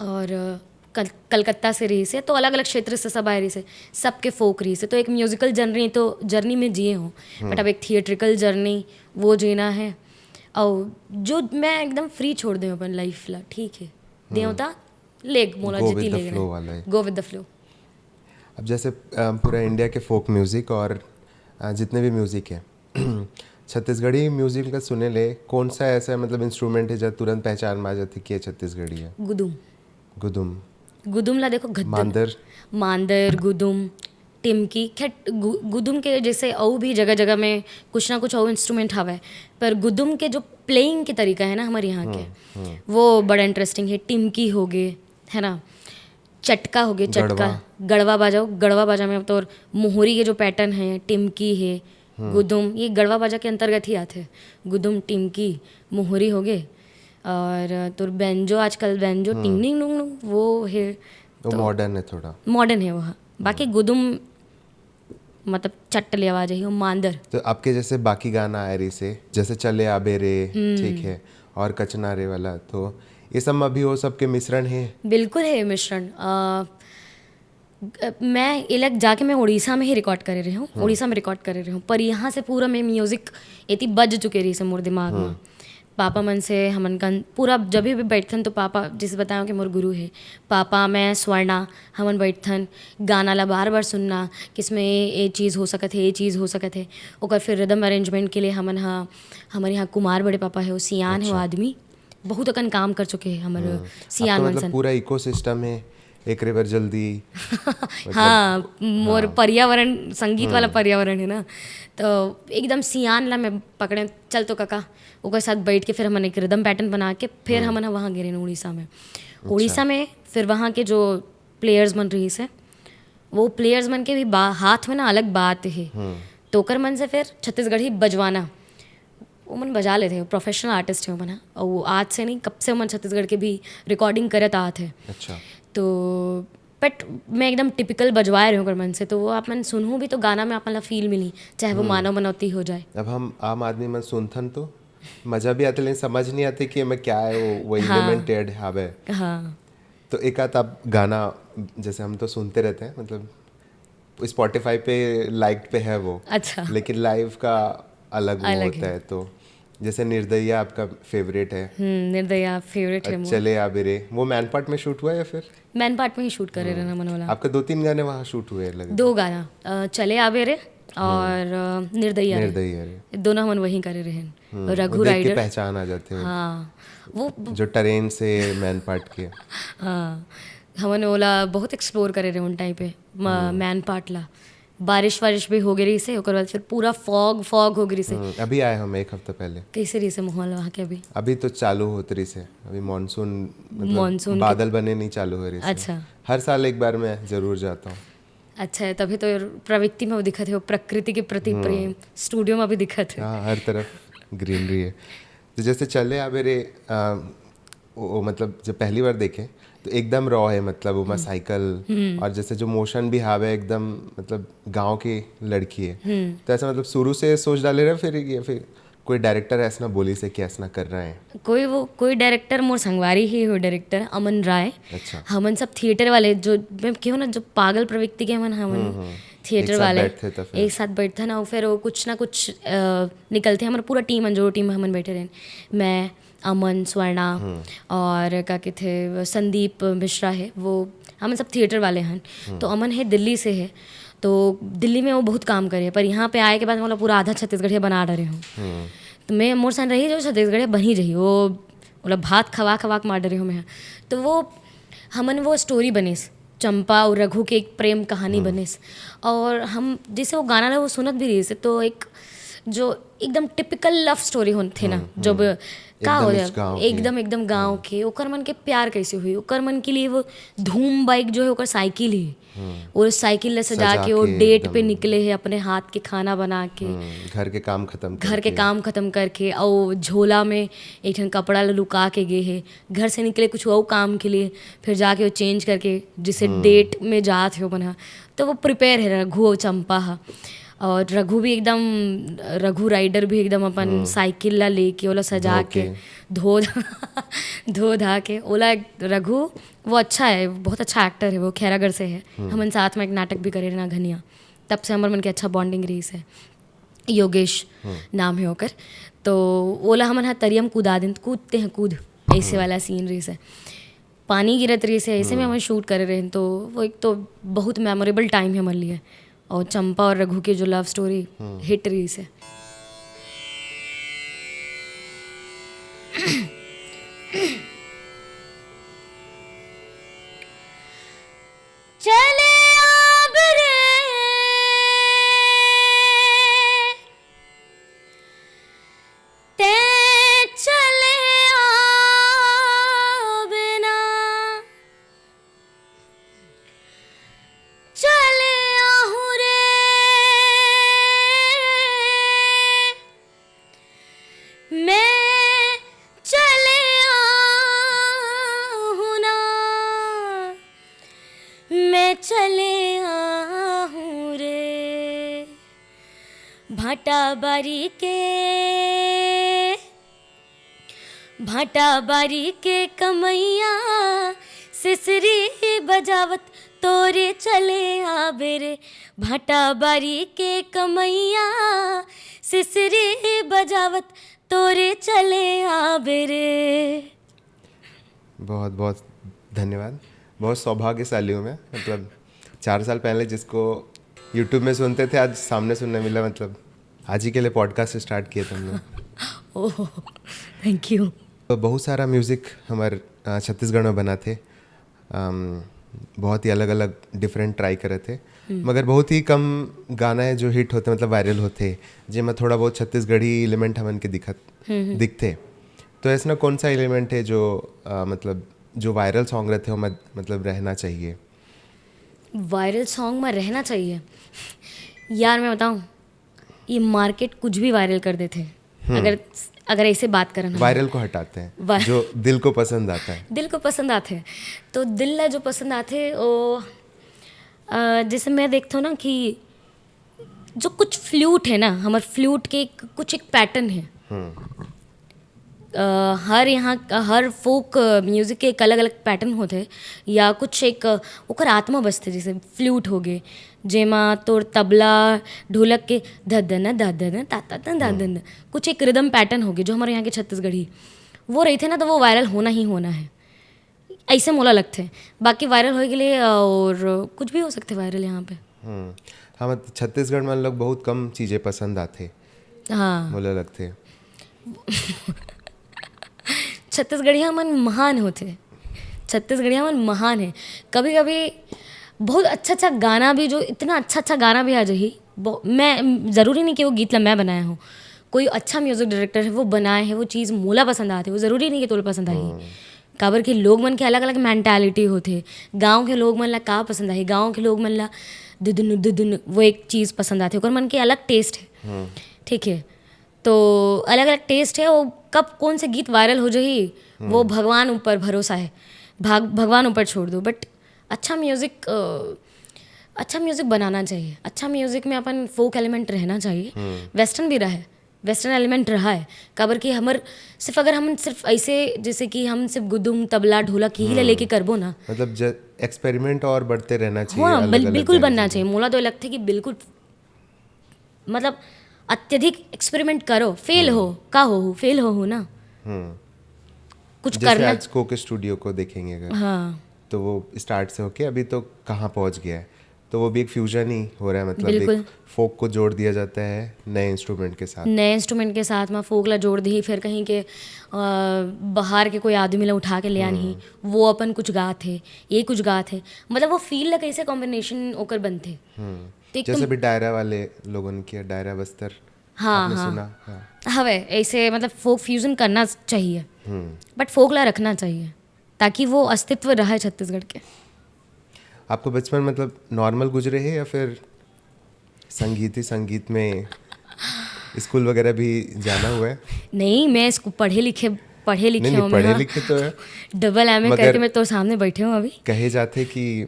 और अ, कल, कलकत्ता से रहिस हे, तो अलग अलग क्षेत्र से सब आए रहिस हे, सबके फोक रहिस हे। तो एक म्यूजिकल जर्नी तो जर्नी में जिए हो, बट अब एक थिएट्रिकल जर्नी वो जीना है। और जो मैं एकदम फ्री छोड़ दे हूँ अपन लाइफ ला, ठीक है, देवता लेग मोला Go जिती with the लेग flow वाला है। Go with the flow. अब जैसे अ, पूरा इंडिया के फोक म्यूजिक और अ, जितने भी म्यूजिक है, छत्तीसगढ़ी म्यूजिक का सुने ले, कौन सा ऐसा मतलब इंस्ट्रूमेंट है जो तुरंत पहचान में आ जाती कि ये छत्तीसगढ़ी है? गुदुम। गुदुम। गुदुम ला देखो, गद्दल, मांदर। मांदर, गुदुम, टिमकी। खैर, गु-, गुदुम के जैसे अउ भी जगह जगह में कुछ ना कुछ अउ इंस्ट्रूमेंट हवे, पर गुदुम के जो प्लेइंग के तरीका है ना हमारे यहाँ के, वो बड़ा इंटरेस्टिंग है। टिमकी हो गए, है ना, चटका हो गए, चटका, गड़वा। गड़वा बाजा। गड़वा बाजा में तो मोहरी के जो पैटर्न है, टिमकी है, गुदुम, ये गड़वा बाजा के अंतर्गत ही आते हैं। गुदुम, टिमकी, मोहरी हो गए, और तोर बैंजो, आजकल बैंजो टिंग टिंग डुंग डुंग, वो है, वो मॉडर्न है थोड़ा। मॉडर्न है वो, हाँ। बाकी गुदुम मतलब चट ले आवाज है, वो मांदर। तो आपके जैसे बाकी गाना आए रहिस हे, जैसे चले आबे रे, ठीक है, और कचना रे वाला, तो ये सब में अभी वो सबके मिश्रण है। बिल्कुल है मिश्रण। अ, मैं इलग जाके मैं उड़ीसा में ही रिकॉर्ड करे रहे हूँ, उड़ीसा में रिकॉर्ड करे रहे हूँ, पर यहाँ से पूरा मैं म्यूजिक एती बज चुके रहिस हे मोर दिमाग में। पापा मन से हमन कन पूरा जब भी बैठथन तो पापा, जैसे बताया कि मोर गुरु है, पापा, मैं, स्वर्णा, हमन बैठथन, गाना ला बार बार सुनना कि इसमें ये, ये चीज़ हो सकत है, ये चीज़ हो सकत है। ओकर फिर रिदम अरेंजमेंट के लिए हमन हा, हमारे यहाँ कुमार बड़े पापा है, वो सियान है वो आदमी, बहुत अकन काम कर चुके हैं हमारे सियान आपका मन मतलब सन। पूरा इकोसिस्टम है, एक रिवर जल्दी। हाँ, मोर पर्यावरण, संगीत वाला पर्यावरण है ना, तो एकदम सियान ला मैं पकड़े, चल तो काका, ओकर साथ बैठ के फिर हमन एक रिदम पैटर्न बना के फिर हमन ह वहाँ गे रहेन उड़ीसा में। उड़ीसा में फिर वहाँ के जो प्लेयर्स मन रहिस हे, वो प्लेयर्स मन के भी बा-, हाथ में ना अलग बात है, तो ओकर मन से फिर छत्तीसगढ़ी बजवाना, वो मन बजा लेते हैं, प्रोफेशनल आर्टिस्ट है वो मन ह। और वो आज से नहीं, कब से वो मन छत्तीसगढ़ के भी रिकॉर्डिंग करत आत है। अच्छा। तो बट मैं एकदम टिपिकल बजवाए रहे हूँ ओकर मन से, तो वो आप मन सुनहू भी तो गाना में आप मन ला फील मिली, चाहे वो मानव मनौती हो जाए। अब हम आम आदमी मन सुनथन तो मजा भी आते, लेकिन समझ नहीं आते कि एमे क्या है, वो, वो इम्प्लीमेंटेड हावे। हाँ। तो एक आध आप गाना, जैसे हम तो सुनते रहते हैं, मतलब स्पॉटिफाई पे लाइक्ड पे है वो, अच्छा। लेकिन लाइव का अलग वो अलग होता है। है। तो जैसे निर्दयिया आपका फेवरेट है, हम्म, निर्दयिया फेवरेट है मोर। चले आबे रे, वो मैनपाट में शूट हुआ या फिर? मैनपाट में ही शूट करे रहना मन वाला। आपका दो तीन गाने वहाँ शूट हुए लग दो गाना, अ, चले आबे रे और अ, निर्दयिया रे। निर्दयिया रे। दोनों हमन वहीं करे रहेन। हम्म, रघु वो देख के राइडर। पहचान आ जाते हैं। हाँ, वो जो टरेन से मैनपाट के। हाँ, हमन ओला बहुत एक्सप्लोर करे रहे उन टाइम पे, मैन पार्ट ला। बारिश वारिश भी हो गई रहिसे, ओकर बाद फिर पूरा फॉग फॉग हो गई रहिसे। हम्म, अभी आए हम एक हफ्ता पहले। कैसे रहिसे माहौल वहाँ के अभी? अभी तो चालू होत रहिसे, अभी मानसून, मतलब मानसून के बादल बने नहीं चालू हो रहिसे। अच्छा। हर साल एक बार मैं जरूर जाता हूँ। अच्छा है, तभी तो प्रवृत्ति में वो दिखत है, वो प्रकृति के प्रति प्रेम स्टूडियो में भी दिखत है। हाँ, हर तरफ ग्रीनरी है। तो जैसे चले आबे रे, आ, वो, वो, मतलब जब पहली बार देखे तो एकदम रॉ है, मतलब वो साइकिल और जैसे जो मोशन भी हावे एकदम, मतलब गांव की लड़की है। तो ऐसा मतलब शुरू से सोच डाले रहे फिर ये फिर कोई डायरेक्टर ऐसा बोली से कि ऐसा कर रहे हैं? कोई वो कोई डायरेक्टर, मोर संगवारी ही हो डायरेक्टर अमन राय। अच्छा। हमन सब थिएटर वाले जो मैं क्यों ना जो पागल प्रवृत्ति के हमन हमन थिएटर साथ वाले बैठते तो फिर। एक साथ बैठते ना, फिर वो कुछ ना कुछ अ, निकलते। हमारा पूरा टीम, अंजोर टीम में हमन बैठे रहे, मैं, अमन, स्वर्णा और का कहते संदीप मिश्रा है, वो हमन सब थिएटर वाले हैं। तो अमन है दिल्ली से है, तो दिल्ली में वो बहुत काम करे, पर यहाँ पे आए के बाद मतलब पूरा आधा छत्तीसगढ़िया बना डरे हूँ। तो मैं मोर सन रही जो छत्तीसगढ़िया बनी रही, वो मतलब भात खवा खवा के मार डरे हूँ मैं। तो वो हमन वो स्टोरी बनिस, चंपा और रघु के एक प्रेम कहानी बनिस। और हम जैसे वो गाना ला वो सुनत भी रहिस तो एक जो एकदम टिपिकल लव स्टोरी होथे ना, जब का एकदम हो इस जाए, गाँव के। एकदम एकदम गांव के, ओकर मन के प्यार कैसे हुई, ओकर मन के लिए वो धूम बाइक जो है ओकर साइकिल ही, वो साइकिल ला सजा सजा के वो के डेट एकदम। पे निकले है अपने हाथ के खाना बना के, हम्म, घर के काम खत्म घर के करके। काम खत्म करके, और झोला में एक ठन कपड़ा ला लुका के गे है, घर से निकले कुछ और काम के लिए, फिर जाके वो चेंज करके जिसे डेट में जात हो बना, तो वो प्रिपेयर है रघु और चंपा हा। और रघु भी एकदम, रघु राइडर भी एकदम अपन साइकिल ला लेके ओला सजा धो के के। धो धो धा के ओला। रघु वो अच्छा है, बहुत अच्छा एक्टर है, वो खैरागढ़ से है। हमन साथ में एक नाटक भी करे रहना घनिया, तब से हमर मन के अच्छा बॉन्डिंग रहिस है। योगेश नाम है ओकर। तो ओला हमन हा तरियम कूदा दिन, कूदते हैं कूद, ऐसे वाला सीन रहिस है। पानी गिरत रहिस है, ऐसे में हमन शूट करे रहे, तो वो एक तो बहुत मेमोरेबल टाइम है हमारे लिए। और चंपा और रघु के जो लव स्टोरी हिट रहिस है। चले आब रे, ते चले आब ना, चले आहूँ रे, मैं चले आहूँ ना, मैं चले आहूँ रे। भाटा बारी के, भाटा बारी के कमैया, सिसरी बजावत तोरे चले आबे रे। भाटा बारी के कमैया, सिसरी बजावत तोरे चले आबे रे। बहुत बहुत धन्यवाद। बहुत सौभाग्यशाली हूँ मैं, मतलब चार साल पहले जिसको यूट्यूब में सुनते थे, आज सामने सुनने मिला। मतलब आज ही के लिए पॉडकास्ट स्टार्ट किए थे हम लोग। ओह, थैंक यू। तो बहुत सारा म्यूज़िक हमारे अ, छत्तीसगढ़ में बना थे। अम, बहुत ही अलग अलग डिफरेंट ट्राई करे थे, मगर बहुत ही कम गाना है जो हिट होते, मतलब वायरल होते, जेमा थोड़ा बहुत छत्तीसगढ़ी एलिमेंट हमन के दिखत दिखते। तो ऐसा कौन सा एलिमेंट है जो अ, मतलब जो वायरल सॉन्ग रहते हो, मत, मतलब रहना चाहिए? वायरल सॉन्ग में रहना चाहिए? यार मैं बताऊँ, ये मार्केट कुछ भी वायरल कर देते हैं। अगर अगर ऐसे बात करना हो। वायरल को हटाते हैं, वाय- जो दिल को पसंद आता है। दिल को पसंद आते हैं, तो दिल ला जो पसंद आते हैं वो अ, जैसे मैं देखता हूँ ना कि जो कुछ फ्लूट है ना, हमारे फ्लूट के एक, कुछ एक पैटर्न है। अ, हर यहाँ का, हर फोक म्यूजिक के एक अलग अलग पैटर्न होते हैं, या कुछ एक अ, ओकर आत्मा बसते, जैसे फ्लूट हो गए, जेमा तोर तबला ढोलक के धदन धदन ता ता ता धदन, कुछ एक रिदम पैटर्न हो गए जो हमारे यहाँ के छत्तीसगढ़ी वो रही थे ना, तो वो वायरल होना ही होना है, ऐसे मोला लगते। बाकी वायरल होए के लिए और कुछ भी हो सकते वायरल यहाँ पे। हम्म, हाँ, मतलब छत्तीसगढ़ में लोग बहुत कम चीज़ें पसंद आते, हाँ, मोला लगते। छत्तीसगढ़िया मन महान होते। छत्तीसगढ़िया मन महान है। कभी कभी बहुत अच्छा अच्छा गाना भी, जो इतना अच्छा अच्छा गाना भी आ जाही, बहु- मैं, जरूरी नहीं कि वो गीत ला मैं बनाया हूँ, कोई अच्छा म्यूजिक डायरेक्टर है, वो बनाए है, वो चीज़ मोला पसंद आते, वो जरूरी नहीं कि तोला पसंद आही। काबर कि लोग मन के अलग अलग मैंटालिटी होथे। गाँव के लोग मन ला का पसंद आही, गाँव के लोग मन ला दुदुन दुदुन वो एक चीज़ पसंद आथे, ओकर मन के अलग टेस्ट है। ठीक है, तो अलग अलग टेस्ट है। वो कब कौन से गीत वायरल हो जाही, वो भगवान ऊपर भरोसा है, भाग भगवान ऊपर छोड़ दो। बट अच्छा म्यूजिक, अच्छा म्यूजिक बनाना चाहिए, अच्छा म्यूजिक में अपन फोक एलिमेंट रहना चाहिए। वेस्टर्न भी रहे, वेस्टर्न एलिमेंट रहा है। काबर कि हमर सिर्फ, अगर हम सिर्फ ऐसे, जैसे कि हम सिर्फ गुदुम, तबला, ढोलक यही ला लेके करबो ना, मतलब एक्सपेरिमेंट और बढ़ते रहना चाहिए, हाँ, अलग बिल, अलग बिल्कुल गाने बनना से। चाहिए। मोला तो लगता है कि बिल्कुल, मतलब, अत्यधिक एक्सपेरिमेंट करो, फेल हो का हो, फेल हो हो ना, हम्म कुछ जैसे करना। आज कोके स्टूडियो को देखेंगे अगर, हाँ, तो वो स्टार्ट से होके अभी तो कहाँ पहुँच गया है, तो वो भी एक फ्यूजन ही हो रहा है, मतलब बिल्कुल। एक फोक को जोड़ दिया जाता है नए इंस्ट्रूमेंट के साथ। नए इंस्ट्रूमेंट के साथ में फोक ला जोड़ दी, फिर कहीं के अ, बाहर के कोई आदमी ला उठा के ले आनी, वो अपन कुछ गात है, ये कुछ गात है, मतलब वो फील ला कैसे कॉम्बिनेशन ओकर बनथे। हम्म तो एक जैसे तो अभी डायरा वाले लोगों की है, डायरा बस्तर, हाँ, आपने हाँ। सुना? हाँ। हवे ऐसे, मतलब, फोक फ्यूजन करना चाहिए, हम्म बट फोक ला रखना चाहिए, ताकि वो अस्तित्व रहे छत्तीसगढ़ के। आपको बचपन मतलब नॉर्मल गुजरे है या फिर संगीत ही संगीत में स्कूल वगैरह भी जाना हुआ है? नहीं, मैं इसको पढ़े लिखे, पढ़े लिखे नहीं, नहीं, हूँ मैं, पढ़े हाँ। लिखे तो है। डबल एमए मगर करके मैं तो सामने बैठे हूँ अभी। कहे जाते कि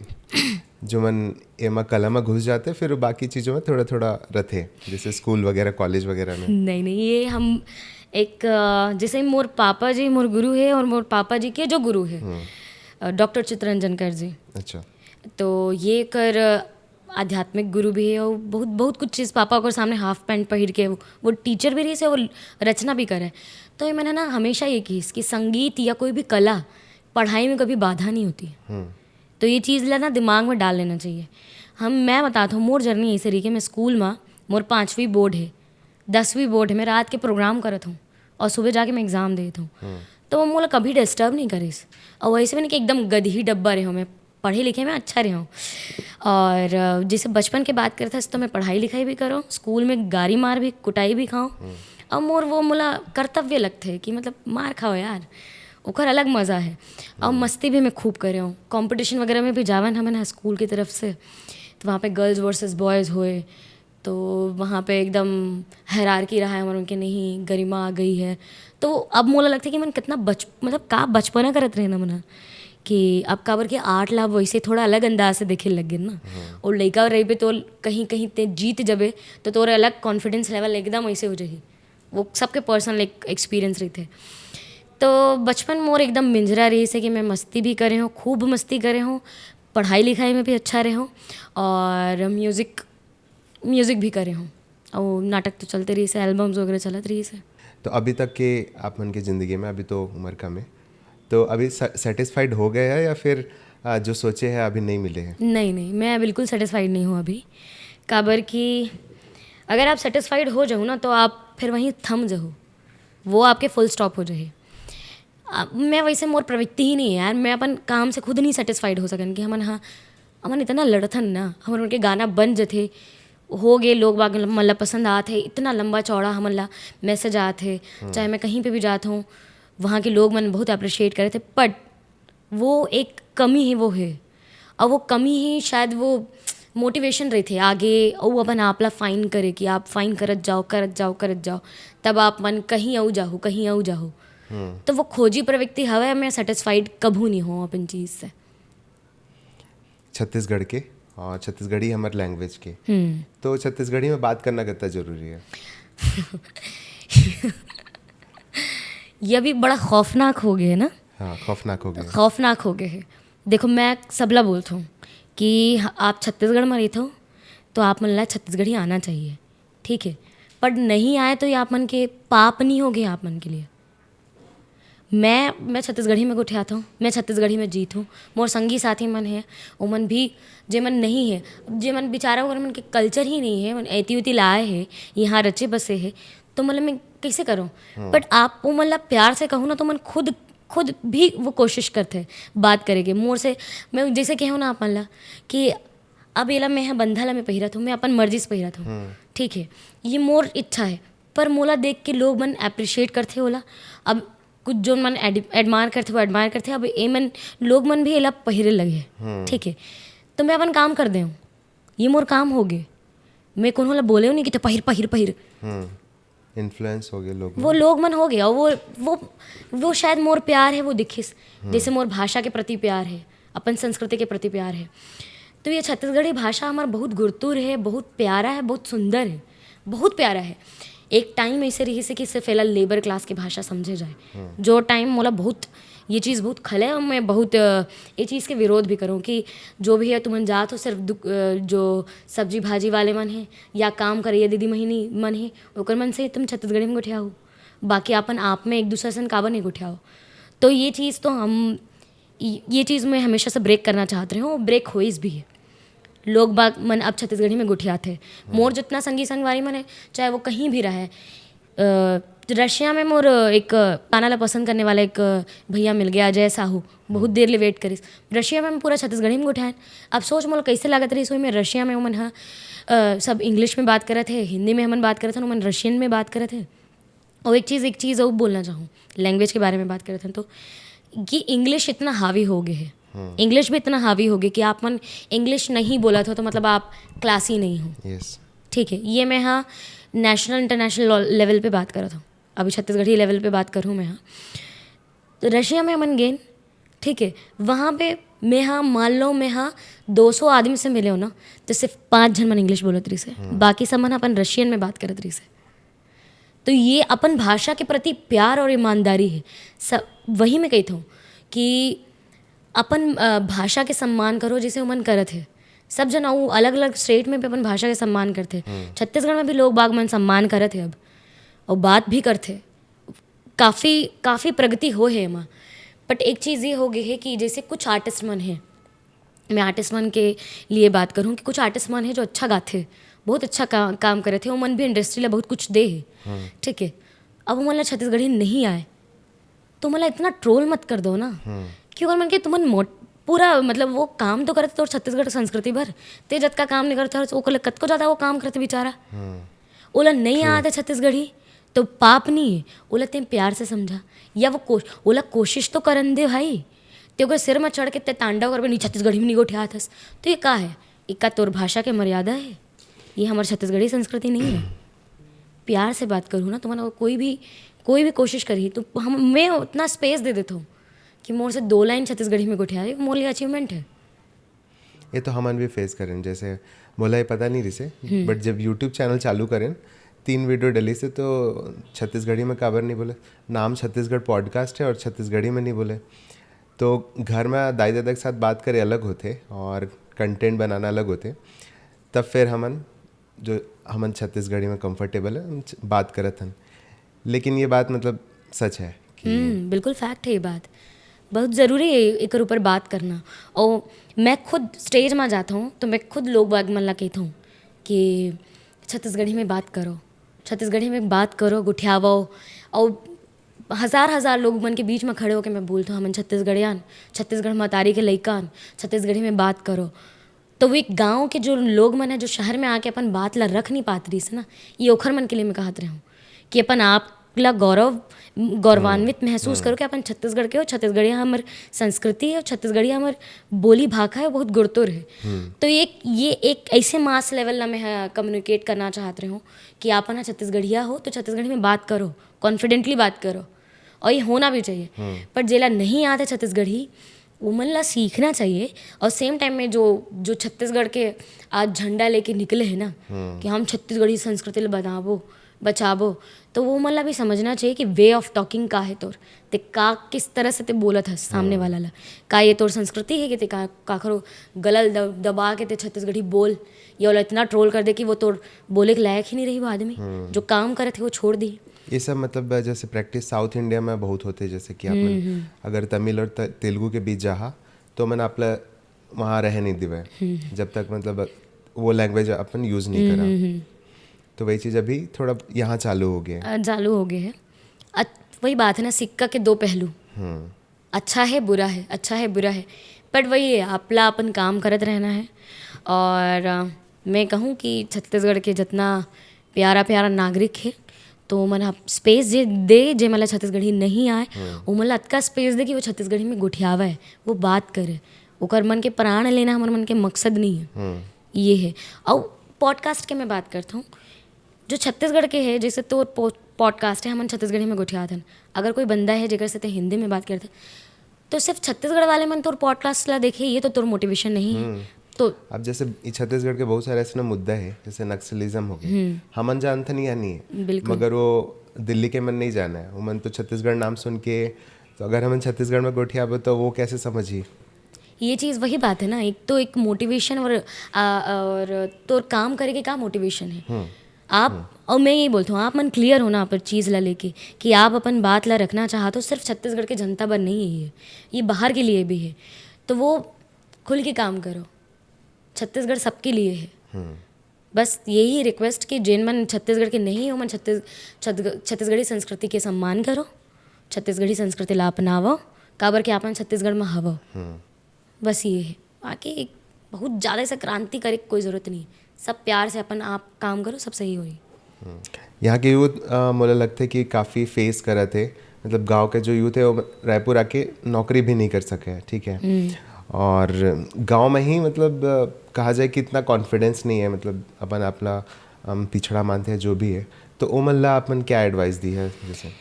जो मन एमा कला में घुस जाते, फिर बाकी चीज़ों में थोड़ा थोड़ा रथे, जैसे स्कूल वगैरह, कॉलेज वगैरह में। नहीं, नहीं, ये हम एक, अ, जैसे मोर पापा जी मोर गुरु है, और मोर पापा जी के जो गुरु है, अ, डॉक्टर चितरंजन कर जी, अच्छा। तो ये कर आध्यात्मिक गुरु भी है, और बहुत, बहुत कुछ चीज़ पापा ओकर सामने हाफ पैंट पहिर के, वो, वो टीचर भी रहिस है, वो रचना भी करे। तो ये मैंने ना हमेशा ये कहिस कि संगीत या कोई भी कला पढ़ाई में कभी बाधा नहीं होती। हम्म तो ये चीज़ ला ना दिमाग में डाल लेना चाहिए। हम, मैं बताता हूँ, मोर जर्नी ऐसे रही कि मैं स्कूल में, मोर पाँचवीं बोर्ड है, दसवीं बोर्ड है, मैं रात के प्रोग्राम करत हूँ और सुबह जाके मैं एग्जाम देत हूँ। तो वो मोला कभी डिस्टर्ब नहीं करिस, और वैसे भी नहीं कि एकदम गदही डब्बा रहे हूँ, मैं पढ़े लिखे में अच्छा रहे हूँ। और अ, जैसे बचपन के बात करता है, तो मैं पढ़ाई लिखाई भी करूँ, स्कूल में गारी मार भी, कुटाई भी खाऊँ, और मोर वो मोला कर्तव्य लगते है कि मतलब मार खाओ यार, ओकर अलग मज़ा है। और मस्ती भी मैं खूब करे हूँ, कॉम्पिटिशन वगैरह में भी जावन हमन ह स्कूल की तरफ से, तो वहाँ पे गर्ल्स वर्सेस बॉयज़ होए, तो वहाँ पे एकदम हायरार्की रहा है, हमर उनके नहीं गरिमा आ गई है। तो अब मोला लगता है कि मन कितना बच मतलब का बचपना करत रहे ना मन ह, कि अब काबर के आर्ट ला वैसे थोड़ा अलग अंदाज से देखे लग गए ना। और लइका रहिबे तो कहीं कहीं ते जीत जबे, तो तोर अलग कॉन्फिडेंस लेवल एकदम ऐसे हो जाही। वो सबके पर्सनल एक एक्सपीरियंस रहिथे। तो बचपन मोर एकदम मिंजरा रहिस है कि मैं मस्ती भी करे हूँ, खूब मस्ती करे हूँ, पढ़ाई लिखाई में भी अच्छा रहे हूँ, और म्यूज़िक, म्यूज़िक भी करे हूँ। और नाटक तो चलते रहिस है, एल्बम्स वगैरह चलत रहिस है। तो अभी तक के आप मन के ज़िंदगी में, अभी तो उम्र कम है, तो अभी सेटिस्फाइड हो गए हैं या फिर आ, जो सोचे हैं अभी नहीं मिले हैं? नहीं, नहीं, मैं बिल्कुल सेटिस्फाइड नहीं हूँ अभी। काबर कि अगर आप सेटिस्फाइड हो जाओ ना, तो आप फिर वहीं थम जाओ, वो आपके फुल स्टॉप हो जाए। आ, मैं वैसे, मोर प्रवृत्ति ही नहीं है यार, मैं अपन काम से खुद नहीं सेटिस्फाइड हो सकन कि हमन, हाँ, हमन इतना लड़थन ना, हमन उनके गाना बन जथे, हो गए, लोग बाग मन ला पसंद आत है, इतना लंबा चौड़ा हमन ला मैसेज आत है, चाहे मैं कहीं पे भी जात हूँ, वहाँ के लोग मन बहुत अप्रिशिएट करे थे, बट वो एक कमी है, वो है। और वो कमी ही शायद वो मोटिवेशन रहिथे आगे, और वो अपन आप ला फाइन करे कि आप फाइन करत जाओ, करत जाओ, करत जाओ, तब आप मन कहीं अउ जाहू, कहीं अउ जाहू। तो वो खोजी प्रवृत्ति हवे, मैं सेटिस्फाइड कभू नहीं हूँ अपन चीज़ से। छत्तीसगढ़ के, और छत्तीसगढ़ी हमारे लैंग्वेज के, हम्म। तो छत्तीसगढ़ी में बात करना कितना ज़रूरी है? ये अभी बड़ा खौफनाक हो गया है ना, हाँ, खौफनाक हो गया। खौफनाक हो गए है। देखो, मैं सबला बोलता हूँ कि आप छत्तीसगढ़ में रहते हो, तो आप मन ला छत्तीसगढ़ी आना चाहिए, ठीक है, पर नहीं आए तो ये आप मन के पाप नहीं हो गए आप मन के लिए। मैं मैं छत्तीसगढ़ी में गोठियात हूँ, मैं छत्तीसगढ़ी में जीत हूँ। मोर संगी साथी मन है, ओमन भी, जे मन नहीं है, जे मन बेचारा, ओकर मन के कल्चर ही नहीं है, मन ऐती उती लाए है, यहाँ रचे बसे है, तो मतलब मैं कैसे करूँ? बट आप वो मतलब प्यार से कहूँ ना, तो मन खुद खुद भी वो कोशिश करथे बात करे के मोर से। मैं जैसे कहूँ ना आप मन ला कि अब एला मैं ह बंधा ला मैं पहिरत हूँ, मैं अपन मर्जी से पहिरत हूँ, ठीक है, ये मोर इच्छा है, पर मोला देख के लोग मन अप्रिशिएट करथे ओला। अब कुछ जोन मन एडमायर करथे वो एडमायर करथे, अब ए मन लोग मन भी एला पहिरे लगे है, ठीक है, तो मैं अपन काम कर दे हूँ, ये मोर काम हो गे। मैं कोनो ला बोले नहीं कि तो पहिर पहिर पहिर। इन्फ्लुएंस हो गए लोग। वो लोग मन हो गया वो वो वो शायद मोर प्यार है वो दिखिस, जैसे मोर भाषा के प्रति प्यार है, अपन संस्कृति के प्रति प्यार है। तो ये छत्तीसगढ़ी भाषा हमारा बहुत गुरतुर है, बहुत प्यारा है, बहुत सुंदर है, बहुत प्यारा है। एक टाइम ऐसे रही से कि सिर्फ एला लेबर क्लास की भाषा समझे जाए, जो टाइम मोला बहुत ये चीज़ बहुत खले है। मैं बहुत अ, ये चीज़ के विरोध भी करूँ कि जो भी है तुमन जात हो सिर्फ दुक, अ, जो सब्जी भाजी वाले मन है या काम करैया दीदी महीनी मन है, ओकर मन से तुम छत्तीसगढ़ी में गोठियाओ, बाकी अपन आप में एक दूसरे से काबर नहीं गोठियाओ। तो ये चीज़ तो हम ये चीज़ मैं हमेशा से ब्रेक करना चाहत रहे हूँ, ब्रेक होइस भी है। लोग बाग मन अब छत्तीसगढ़ी में गोठियात है। मोर जितना संगी संगवारी मन है, चाहे वो कहीं भी रहे, अ, रशिया में मोर एक गाना ला पसंद करने वाला एक भैया मिल गया, अजय साहू। बहुत देर ले वेट करिस। रशिया में पूरा छत्तीसगढ़ी में गोठियान। अब सोच मोला कैसे लागत रहिस होही, मैं रशिया में ओमन ह अ, सब इंग्लिश में बात करत है, हिंदी में हमन बात करत हन, ओमन रशियन में बात करत है। और एक चीज़ एक चीज़ और बोलना चाहूँ, लैंग्वेज के बारे में बात करत हन तो कि इंग्लिश इतना हावी हो गए है, इंग्लिश भी इतना हावी हो गए कि आप मन इंग्लिश नहीं बोलत हो तो मतलब आप क्लासी नहीं हो। यस। ठीक है, ये मैं हाँ नेशनल इंटरनेशनल लेवल पे बात करत हूँ, अभी छत्तीसगढ़ी लेवल पे बात करूँ मैं हाँ। तो रशिया में हमन गेन, ठीक है, वहाँ पे मैं हाँ मान लो मैं हाँ दो सौ आदमी से मिले हो ना, तो सिर्फ पाँच झन मन इंग्लिश बोलत रहिस है, बाकी सब मन अपन रशियन में बात करत रहिस है। तो ये अपन भाषा के प्रति प्यार और ईमानदारी है। स-, वही मैं कहता हूँ कि अपन अ, भाषा के सम्मान करो जैसे ओमन करत है। सब जन अउ अलग अलग स्टेट में भी अपन भाषा के सम्मान करथे। छत्तीसगढ़ में भी लोग बाग मन सम्मान करत है अब, और बात भी करथे। काफ़ी काफ़ी प्रगति हो है एमा। बट एक चीज़ ये हो गई है कि जैसे कुछ आर्टिस्ट मन है, मैं आर्टिस्ट मन के लिए बात करूँ कि कुछ आर्टिस्ट मन है जो अच्छा गाथे, बहुत अच्छा का, काम करत है, ओमन भी इंडस्ट्री ला बहुत कुछ दे है, ठीक है। अब ओमन ला छत्तीसगढ़ी नहीं आए तो मोला इतना ट्रोल मत कर दो ना, कि ओकर मन के तुमन मोट पूरा मतलब वो काम तो करत तोर छत्तीसगढ़ संस्कृति भर, ते जतका काम नहीं करत हस, ओकर ले कतको ज़्यादा वो काम करत बेचारा। ओला नहीं आते छत्तीसगढ़ी तो पाप नहीं है, ओला ते प्यार से समझा, या वो कोश, ओला कोशिश तो करन दे भाई। ते ओकर सिर में चढ़ के ते तांडव करबे, नहीं छत्तीसगढ़ी में नहीं गोठियात हस, तो ये का है? इका तोर भाषा के मर्यादा है? ये हमार छत्तीसगढ़ी संस्कृति नहीं है। प्यार से बात करूँ ना, तुमन अगर कोई भी कोई भी कोशिश करी तो हम मैं उतना स्पेस दे देता हूँ कि मोर से दो लाइन छत्तीसगढ़ी में गोठियाए, मोर लिए अचीवमेंट है। ये तो हमन भी फेस करें, जैसे मोला ये पता नहीं रिसे, बट जब यूट्यूब चैनल चालू करें, तीन वीडियो डली से तो छत्तीसगढ़ी में काबर नहीं बोले, नाम छत्तीसगढ़ पॉडकास्ट है और छत्तीसगढ़ी में नहीं बोले। तो घर में दाई दादा के साथ बात करे अलग होते और कंटेंट बनाना अलग होते, तब फिर हमन जो हमन छत्तीसगढ़ी में कंफर्टेबल है, हम छ- बात करत हन। लेकिन ये बात मतलब सच है कि हम्म, बिल्कुल फैक्ट है ये बात। बहुत ज़रूरी है एकर ऊपर बात करना। और मैं खुद स्टेज में जाता हूँ तो मैं खुद लोग बाग मन ला कहता हूँ कि छत्तीसगढ़ी में बात करो, छत्तीसगढ़ी में बात करो, गुठियावो। और हज़ार हज़ार लोग मन के बीच में खड़े होकर मैं बोलता हूँ, हमन छत्तीसगढ़ियान, छत्तीसगढ़ मतारी के लइकान, छत्तीसगढ़ी में बात करो। तो वो एक गाँव के जो लोग मन है जो शहर में आके अपन बात ला रख नहीं पात रहिस ना, ये ओखर मन के लिए मैं कहत रहे हूँ कि अपन आप ला गौरव गौरवान्वित महसूस करो कि अपन छत्तीसगढ़ के हो, छत्तीसगढ़िया हमर संस्कृति है, छत्तीसगढ़िया हमर बोली भाखा है, बहुत गुरतुर है। तो एक ये एक ऐसे मास लेवल ला मैं कम्युनिकेट करना चाहत रहे हूँ कि आप ना छत्तीसगढ़िया हो तो छत्तीसगढ़ी में बात करो, कॉन्फिडेंटली बात करो, और ये होना भी चाहिए। पर जेला नहीं आते छत्तीसगढ़ी, उमन ला सीखना चाहिए। और सेम टाइम में जो जो छत्तीसगढ़ के आज झंडा लेके निकले हैं ना कि हम छत्तीसगढ़ी संस्कृति ला बनाबो, बचाबो, तो वो मन ला भी समझना चाहिए कि वे ऑफ टॉकिंग का है तोर, ते का किस तरह से ते बोलत हस सामने वाला ला। का ये तोर संस्कृति है कि ते का काखरो गलल दब, दबा के ते छत्तीसगढ़ी बोल, या ओला इतना ट्रोल कर दे कि वो तोर बोले के लायक ही नहीं रही वो आदमी जो काम करत है वो छोड़ दी। ये सब मतलब जैसे प्रैक्टिस साउथ इंडिया में बहुत होते, जैसे कि आप मन अगर तमिल और त- तेलुगु के बीच जाहा तो मन आप ला वहाँ रह नहीं दिवे जब तक मतलब वो लैंग्वेज अपन यूज़ नहीं करा। तो वही चीज़ अभी थोड़ा यहाँ चालू हो गया है। अ, चालू हो गए हैं। अ, वही बात है ना, सिक्का के दो पहलू। अच्छा है, बुरा है, अच्छा है, बुरा है, बट वही है, आपला अपन काम करत रहना है। और अ, मैं कहूँ कि छत्तीसगढ़ के जितना प्यारा प्यारा नागरिक है, तो ओमन ह स्पेस जे दे, जे मतलब छत्तीसगढ़ी नहीं आए, ओमन ला अतका स्पेस दे कि वो छत्तीसगढ़ी में गोठियावे, वो बात करे। ओकर मन के प्राण लेना हमर मन के मकसद नहीं है। ये है। और पॉडकास्ट के मैं बात करता हूँ, जो छत्तीसगढ़ के है, जैसे तोर पो-, पॉडकास्ट है, हमन छत्तीसगढ़ी में गोठियात हन। अगर कोई बंदा है जेकर से ते हिंदी में बात करते, तो सिर्फ छत्तीसगढ़ वाले मन तोर पॉडकास्ट ला देखे, ये तो तोर मोटिवेशन नहीं है। तो अब जैसे ई छत्तीसगढ़ के बहुत सारे ऐसे ना मुद्दा है, जैसे नक्सलिज्म हो गए, हमन जानथन या नहीं है, बिल्कुल। मगर वो दिल्ली के मन नहीं जाना है, वो मन तो छत्तीसगढ़ नाम सुन के, तो अगर हमन छत्तीसगढ़ में गोठियाबो तो वो कैसे समझी? ये चीज़ वही बात है ना, एक तो एक मोटिवेशन और आ, और तोर काम करे के का मोटिवेशन है। आप और मैं यही बोलता हूँ, आप मन क्लियर हो ना अपन चीज़ ला लेके, कि आप अपन बात ला रखना चाहत हो, सिर्फ छत्तीसगढ़ के जनता बर नहीं है ये, ये बाहर के लिए भी है। तो वो खुल के काम करो, छत्तीसगढ़ सबके लिए है। बस यही रिक्वेस्ट कि जेन मन छत्तीसगढ़ के नहीं हो, मन छत्तीस छत्तीसगढ़ी संस्कृति के सम्मान करो, छत्तीसगढ़ी संस्कृति ला अपनावो, काबर के आप मन छत्तीसगढ़ में हवो। बस ये है, बाकी बहुत ज़्यादा ऐसा क्रांति करे के कोई ज़रूरत नहीं है। सब प्यार से अपन आप काम करो, सब सही होही। यहाँ के यूथ, अ, मोला लगथे कि काफ़ी फेस करत हे, मतलब गांव के जो यूथ है वो रायपुर आके नौकरी भी नहीं कर सके है, ठीक है। और गांव में ही मतलब, अ, कहा जाए कि इतना कॉन्फिडेंस नहीं है, मतलब अपन अपना, हम पिछड़ा मानते हैं जो भी है, तो ओमन ला अपन क्या एडवाइस दी है? जैसे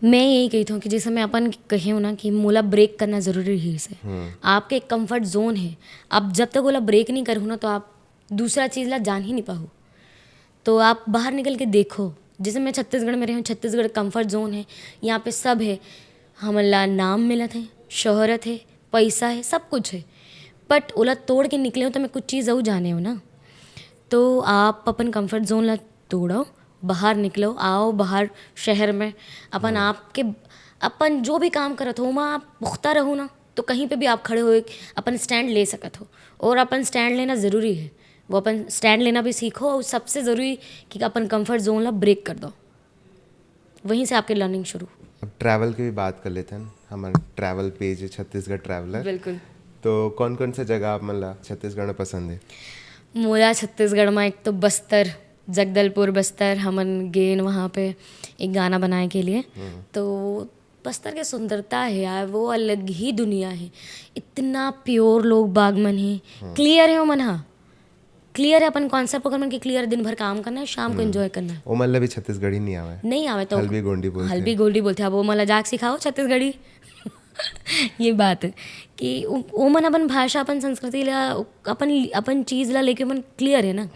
मैं यही कहता हूँ कि जैसे मैं अपन कहे हूँ ना कि मोला ब्रेक करना ज़रूरी है। इसे आपके एक कंफर्ट जोन है, आप जब तक ओला ब्रेक नहीं करहू ना, तो आप दूसरा चीज़ ला जान ही नहीं पाहू। तो आप बाहर निकल के देखो, जैसे मैं छत्तीसगढ़ में रही हूँ, छत्तीसगढ़ कंफर्ट जोन है, यहाँ पे सब है, हमन ला नाम मिलत है, शोहरत है, पैसा है, सब कुछ है, बट ओला तोड़ के निकले हो तो मैं कुछ चीज़ अऊ जाने हो ना। तो आप अपन कंफर्ट जोन ला तोड़ो, बाहर निकलो, आओ बाहर शहर में, अपन आपके अपन जो भी काम करत हो, ओमा आप पुख्ता रहो ना, तो कहीं पे भी आप खड़े हो, एक अपन स्टैंड ले सकत हो। और अपन स्टैंड लेना ज़रूरी है, वो अपन स्टैंड लेना भी सीखो। और सबसे ज़रूरी कि अपन कंफर्ट जोन ला ब्रेक कर दो, वहीं से आपके लर्निंग शुरू। अब ट्रैवल की भी बात कर लेते हैं, हमारे ट्रैवल पेज है छत्तीसगढ़ ट्रैवलर। बिल्कुल। तो कौन कौन से जगह आप मन ला छत्तीसगढ़ में पसंद है? मोला छत्तीसगढ़ में एक तो बस्तर, जगदलपुर बस्तर, हमन गेन वहाँ पे एक गाना बनाए के लिए। तो बस्तर के सुंदरता है यार, वो अलग ही दुनिया है। इतना प्योर लोग बाग मन है, क्लियर है वो मन हा, क्लियर है अपन कॉन्सेप्ट, ओकर मन के क्लियर, दिन भर काम करना है, शाम को एंजॉय करना है। ओमन ला भी छत्तीसगढ़ी नहीं आवे। नहीं आवे तो हल्बी गोंडी बोलथे। हल्बी गोंडी बोलथे। अब ओमन ला जाके सिखाओ छत्तीसगढ़ी। ये बात है कि उ-, ओमन अपन भाषा, अपन संस्कृति ला, अपन, अपन चीज़ ला लेके ओमन क्लियर है ना,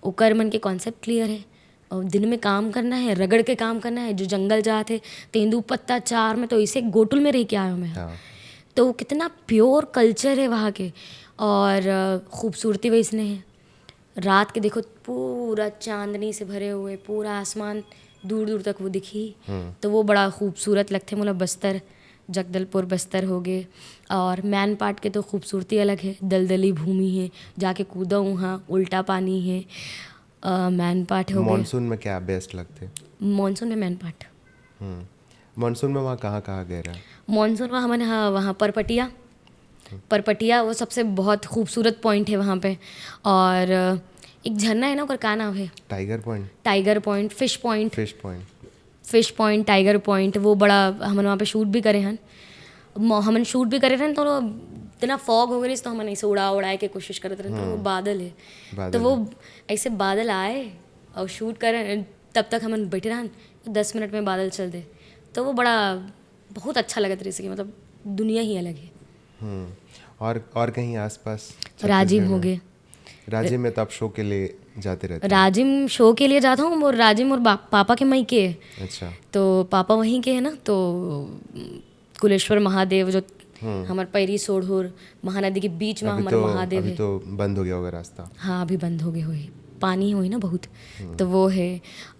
ओकर मन के कॉन्सेप्ट क्लियर है। और दिन में काम करना है, रगड़ के काम करना है, जो जंगल जात है, तेंदू पत्ता चार में तो इसे गोटुल में रह के आयो मैं। हाँ। तो वो कितना प्योर कल्चर है वहाँ के, और अ, खूबसूरती वैसने है। रात के देखो, पूरा चांदनी से भरे हुए, पूरा आसमान दूर दूर तक वो दिखी। तो वो बड़ा खूबसूरत लगथे मोला। बस्तर, जगदलपुर बस्तर हो गए, और मैनपाट के तो खूबसूरती अलग है, दलदली भूमि है, जाके कूदो वहाँ, उल्टा पानी है। अ, मैनपाट हो गए। मॉनसून में क्या बेस्ट लगथे? मॉनसून में मैनपाट। मॉनसून में वहाँ कहाँ कहाँ गए रहा? मॉनसून में हमन ह वहाँ परपटिया, परपटिया वो सबसे बहुत खूबसूरत पॉइंट है वहाँ पे। और एक झरना है ना, ओकर का नाम है? Tiger point. Tiger point, fish point. Fish point. Fish point, tiger point, वो बड़ा, हमन वहाँ पे शूट भी करे हन। मौ-, हमन शूट भी करे रहन तो इतना फॉग हो गए, तो हमन ऐसे उड़ा उड़ाए के कोशिश करत रहन, तो वो बादल है। बादल तो वो है। ऐसे बादल आए और शूट करे, तब तक हमन बैठे रहन, दस मिनट में बादल चल दे। तो वो बड़ा, बहुत अच्छा लगत रहिस कि मतलब दुनिया ही अलग है। हम्म। और, और कहीं आसपास राजिम छत्तीसगढ़ हो में? गए। राजिम में तो आप शो के लिए जाते रहते हैं? राजिम शो के लिए जाता हूँ, और राजिम और बा-, पापा के मई के है। अच्छा। तो पापा वहीं के है ना, तो कुलेश्वर महादेव जो हम्म। हमार पैरी सोढ़ुर महानदी के बीच में अभी हमार तो, महादेव अभी है। तो बंद हो गया होगा रास्ता। हाँ, अभी बंद हो गए हुए, पानी हुई ना बहुत। हम्म। तो वो है,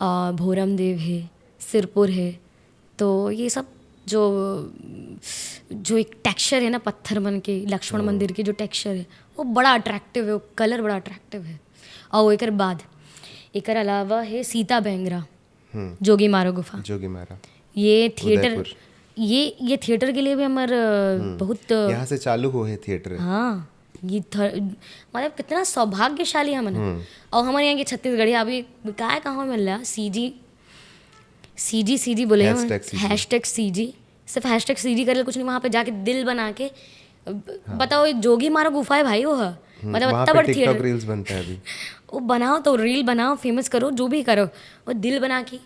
आ, भोरम देव है, सिरपुर है। तो ये सब जो, जो एक टेक्सचर है ना पत्थर मन के, लक्ष्मण हम्म। मंदिर के जो टेक्सचर है, वो बड़ा अट्रैक्टिव है, वो कलर बड़ा अट्रैक्टिव है। और एकर बाद, एकर अलावा है सीता बेंगरा, हम्म। जोगी मारो गुफा। जोगी मारा। ये थिएटर, उदयपुर। ये ये थिएटर के लिए भी हमर अ, बहुत अ, यहाँ से चालू हुए है थिएटर। हाँ, ये थ- मतलब कितना सौभाग्यशाली हमन हैं। और हमर यहाँ के छत्तीसगढ़िया अभी काय कहाँ मिल रहा, सीजी सीजी सीजी बोले Hashtag CG। Hash tag CG. सिर्फ हैश टैग सीजी करे कुछ नहीं, वहाँ पे जाके दिल बना के, बताओ, एक जोगी मारो गुफा है भाई वो है। मतलब वहाँ इतना पे बड़ टिकटॉक थिएटर। रील्स बनता है अभी। वो बनाओ तो रील बनाओ, फेमस करो, जो भी करो, वो दिल बना के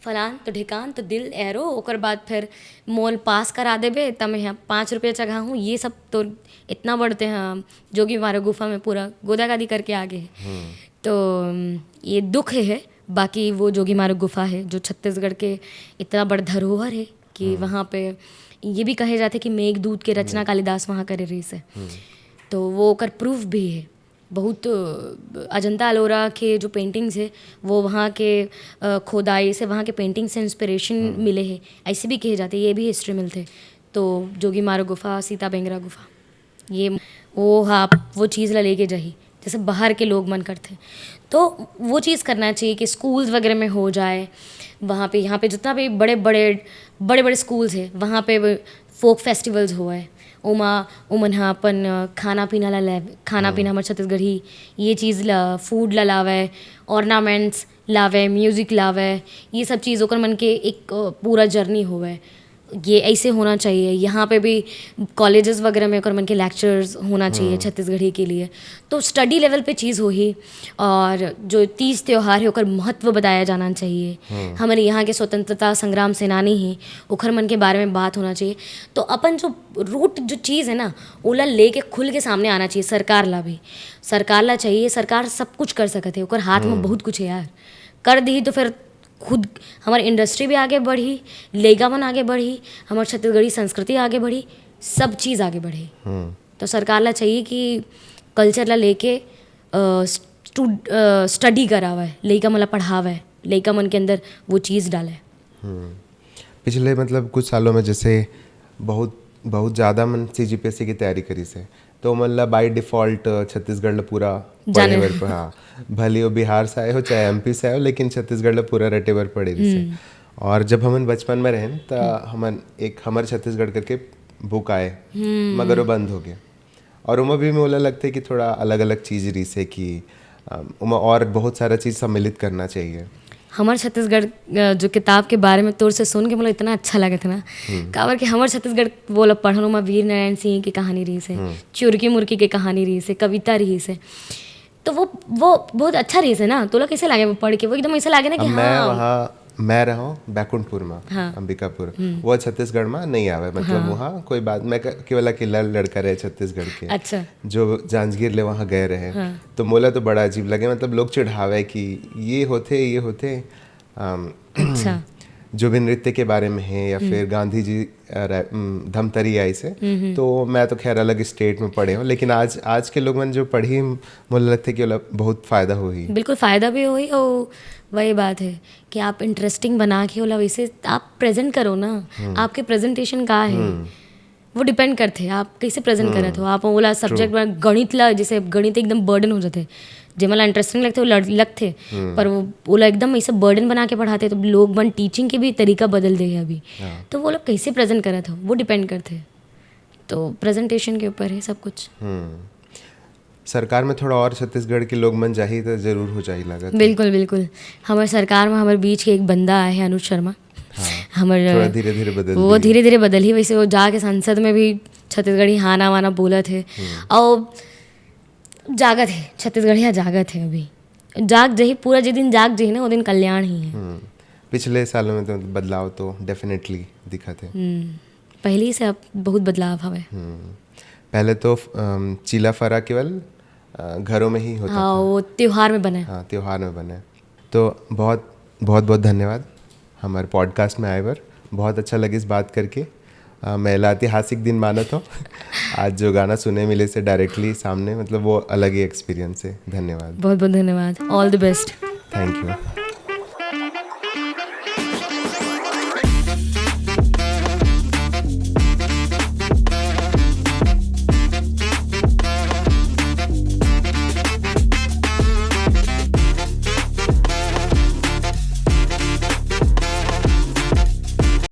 फलान तो ढिकान तो दिल एरो, ओकर बाद फिर मोल पास करा देबे, त मैं यहाँ पाँच रुपये चघा हूँ, ये सब तो इतना बढ़ते हैं। जोगी मारो गुफा में पूरा गोदागादी करके आ गए हैं। तो अम, ये दुख है, बाकी वो जोगी मारो गुफा है जो छत्तीसगढ़ के इतना बड़ धरोहर है कि वहाँ पे ये भी कहे जाते कि मेघदूत के रचना कालिदास वहाँ करे रहिस है। तो वो ओकर प्रूफ भी है। बहुत अ, अजंता अलोरा के जो पेंटिंग्स है, वो वहाँ के अ, खोदाई से, वहाँ के पेंटिंग से इंस्पिरेशन मिले है, ऐसे भी कहे जाते, ये भी हिस्ट्री मिलते। तो जोगी मारो गुफा, सीता बेंगरा गुफा, ये वो हाँ, वो चीज़ ला लेके जाही, जैसे बाहर के लोग मन करते। तो वो चीज़ करना चाहिए कि स्कूल्स वगैरह में हो जाए। वहाँ पे, यहाँ पे जितना भी बड़े बड़े बड़े बड़े स्कूल्स है, वहाँ पे फोक फेस्टिवल्स होए, ओमा उमन ह अपन अ, खाना पीना ला लावे, खाना पीना हमर छत्तीसगढ़ी, ये चीज़ ला, फूड ला लावे, ऑर्नामेंट्स लावे, म्यूजिक लावे, ये सब चीज़ ओकर मन के एक अ, पूरा जर्नी होवे। ये ऐसे होना चाहिए। यहाँ पे भी कॉलेजेस वगैरह में ओकर मन के लेक्चर्स होना चाहिए छत्तीसगढ़ी के लिए। तो स्टडी लेवल पे चीज़ होही। और जो तीज त्यौहार है, ओकर महत्व बताया जाना चाहिए। हमारे यहाँ के स्वतंत्रता संग्राम सेनानी ही, ओखर मन के बारे में बात होना चाहिए। तो अपन जो रूट जो चीज़ है ना, ओला लेके खुल के सामने आना चाहिए सरकार ला भी। सरकार ला चाहिए, सरकार सब कुछ कर सकत है, ओकर हाथ में बहुत कुछ है यार। कर दी तो फिर खुद हमार इंडस्ट्री भी आगे बढ़ी, लइका मन आगे बढ़ी, हमार छत्तीसगढ़ी संस्कृति आगे बढ़ी, सब चीज़ आगे बढ़ी। तो सरकार ला चाहिए कि कल्चर ला लेके स्टडी करावे, लइका मन ला पढ़ावे, लइका मन के अंदर वो चीज़ डाले। पिछले मतलब कुछ सालों में जैसे बहुत बहुत ज़्यादा मन सीजीपीएससी की तैयारी करिस है, तो मन ला बाय डिफॉल्ट छत्तीसगढ़ ला पूरा जाने पढ़े बर प- हाँ, भले वो बिहार से आए हो चाहे एमपी से आए हो, लेकिन छत्तीसगढ़ ला पूरा रटे बर पड़े रहिस है। और जब हमन बचपन में रहेन त हमन एक हमर छत्तीसगढ़ करके बुक आए, मगर वो बंद हो गया। और ओमा भी मोला लगथे कि थोड़ा अलग अलग चीज़ रहिस है कि अम, ओमा और बहुत सारा चीज़ सम्मिलित करना चाहिए। हमर छत्तीसगढ़ अ, जो किताब के बारे में तोर से सुन के मोला इतना अच्छा लगत है ना, काबर कि हमर छत्तीसगढ़ वो ला पढ़न, ओमा वीर नारायण सिंह की कहानी रहिस है, चुरकी मुरकी के कहानी रहिस है, कविता रहिस है। तो वो वो बहुत अच्छा रहिस है ना। तोला कैसे लागे वो पढ़ के? वो एकदम ऐसा लागे ना कि अब मैं हाँ। वहाँ मैं रहा हूँ बैकुंठपुर में, हाँ। अंबिकापुर, वो छत्तीसगढ़ में नहीं आवे। मतलब वहाँ कोई बात, मैं क- केवल अकेला लड़का रहे छत्तीसगढ़ के, अच्छा। जो जांजगीर ले वहाँ गए रहे। हाँ। तो मोला तो बड़ा अजीब लगे, मतलब लोग चिढ़ावे कि ये होथे, ये होथे। अम, अच्छा। जो भी नृत्य के बारे में है या फिर गांधी जी अ, रा- उम, धमतरी आई से, तो मैं तो खैर अलग स्टेट में पढ़े हूँ, लेकिन आज आज के लोग मन जो पढ़ी, मोला लगथे कि ओला बहुत फायदा होही। बिल्कुल फायदा भी होही। और वही बात है कि आप इंटरेस्टिंग बना के ओला वैसे आप प्रेजेंट करो ना। आपके प्रेजेंटेशन का है, वो डिपेंड करथे आप कैसे प्रेजेंट करत हो। आप ओला सब्जेक्ट में गणित ला, जैसे गणित एकदम बर्डन हो जाथे, जेमन ला इंटरेस्टिंग लगथे वो लड़- लगथे, पर वो ओला एकदम ऐसे बर्डन बना के पढ़ाते, तो लोग मन टीचिंग के भी तरीका बदल दे है अभी। तो वो लोग कैसे प्रेजेंट करत हो, वो डिपेंड करथे। तो प्रेजेंटेशन के ऊपर है सब कुछ। हम्म। सरकार में थोड़ा और छत्तीसगढ़ के लोग मन जाही तो जरूर हो जाही लागत। बिल्कुल, बिल्कुल। हमर सरकार में हमर बीच के एक बंदा आए है, अनुज शर्मा। हमर थोड़ा धीरे धीरे बदल वो दिए। धीरे धीरे बदल ही, वैसे वो जाके संसद में भी छत्तीसगढ़ी हाँ ना वाना बोलत है। और जागत है, छत्तीसगढ़िया जागत है अभी। जाग जही, पूरा जे दिन जाग जही ना, वो दिन कल्याण ही है। हम्म। पिछले सालों में तो बदलाव तो डेफिनेटली दिखत है। हम्म। पहले से अब बहुत बदलाव हवे। हम्म। पहले तो अम, चीला फरा केवल अ, घरों में ही होता हाँ, था। वो त्योहार में बने। हाँ, त्योहार में बने। तो बहुत बहुत बहुत धन्यवाद हमारे पॉडकास्ट में आए बर। बहुत अच्छा लगिस बात करके। अ, मैं एला ऐतिहासिक दिन मानत हूँ। आज जो गाना सुने मिले से डायरेक्टली सामने, मतलब वो अलग ही एक्सपीरियंस है। धन्यवाद। बहुत बहुत धन्यवाद। All the best. Thank you.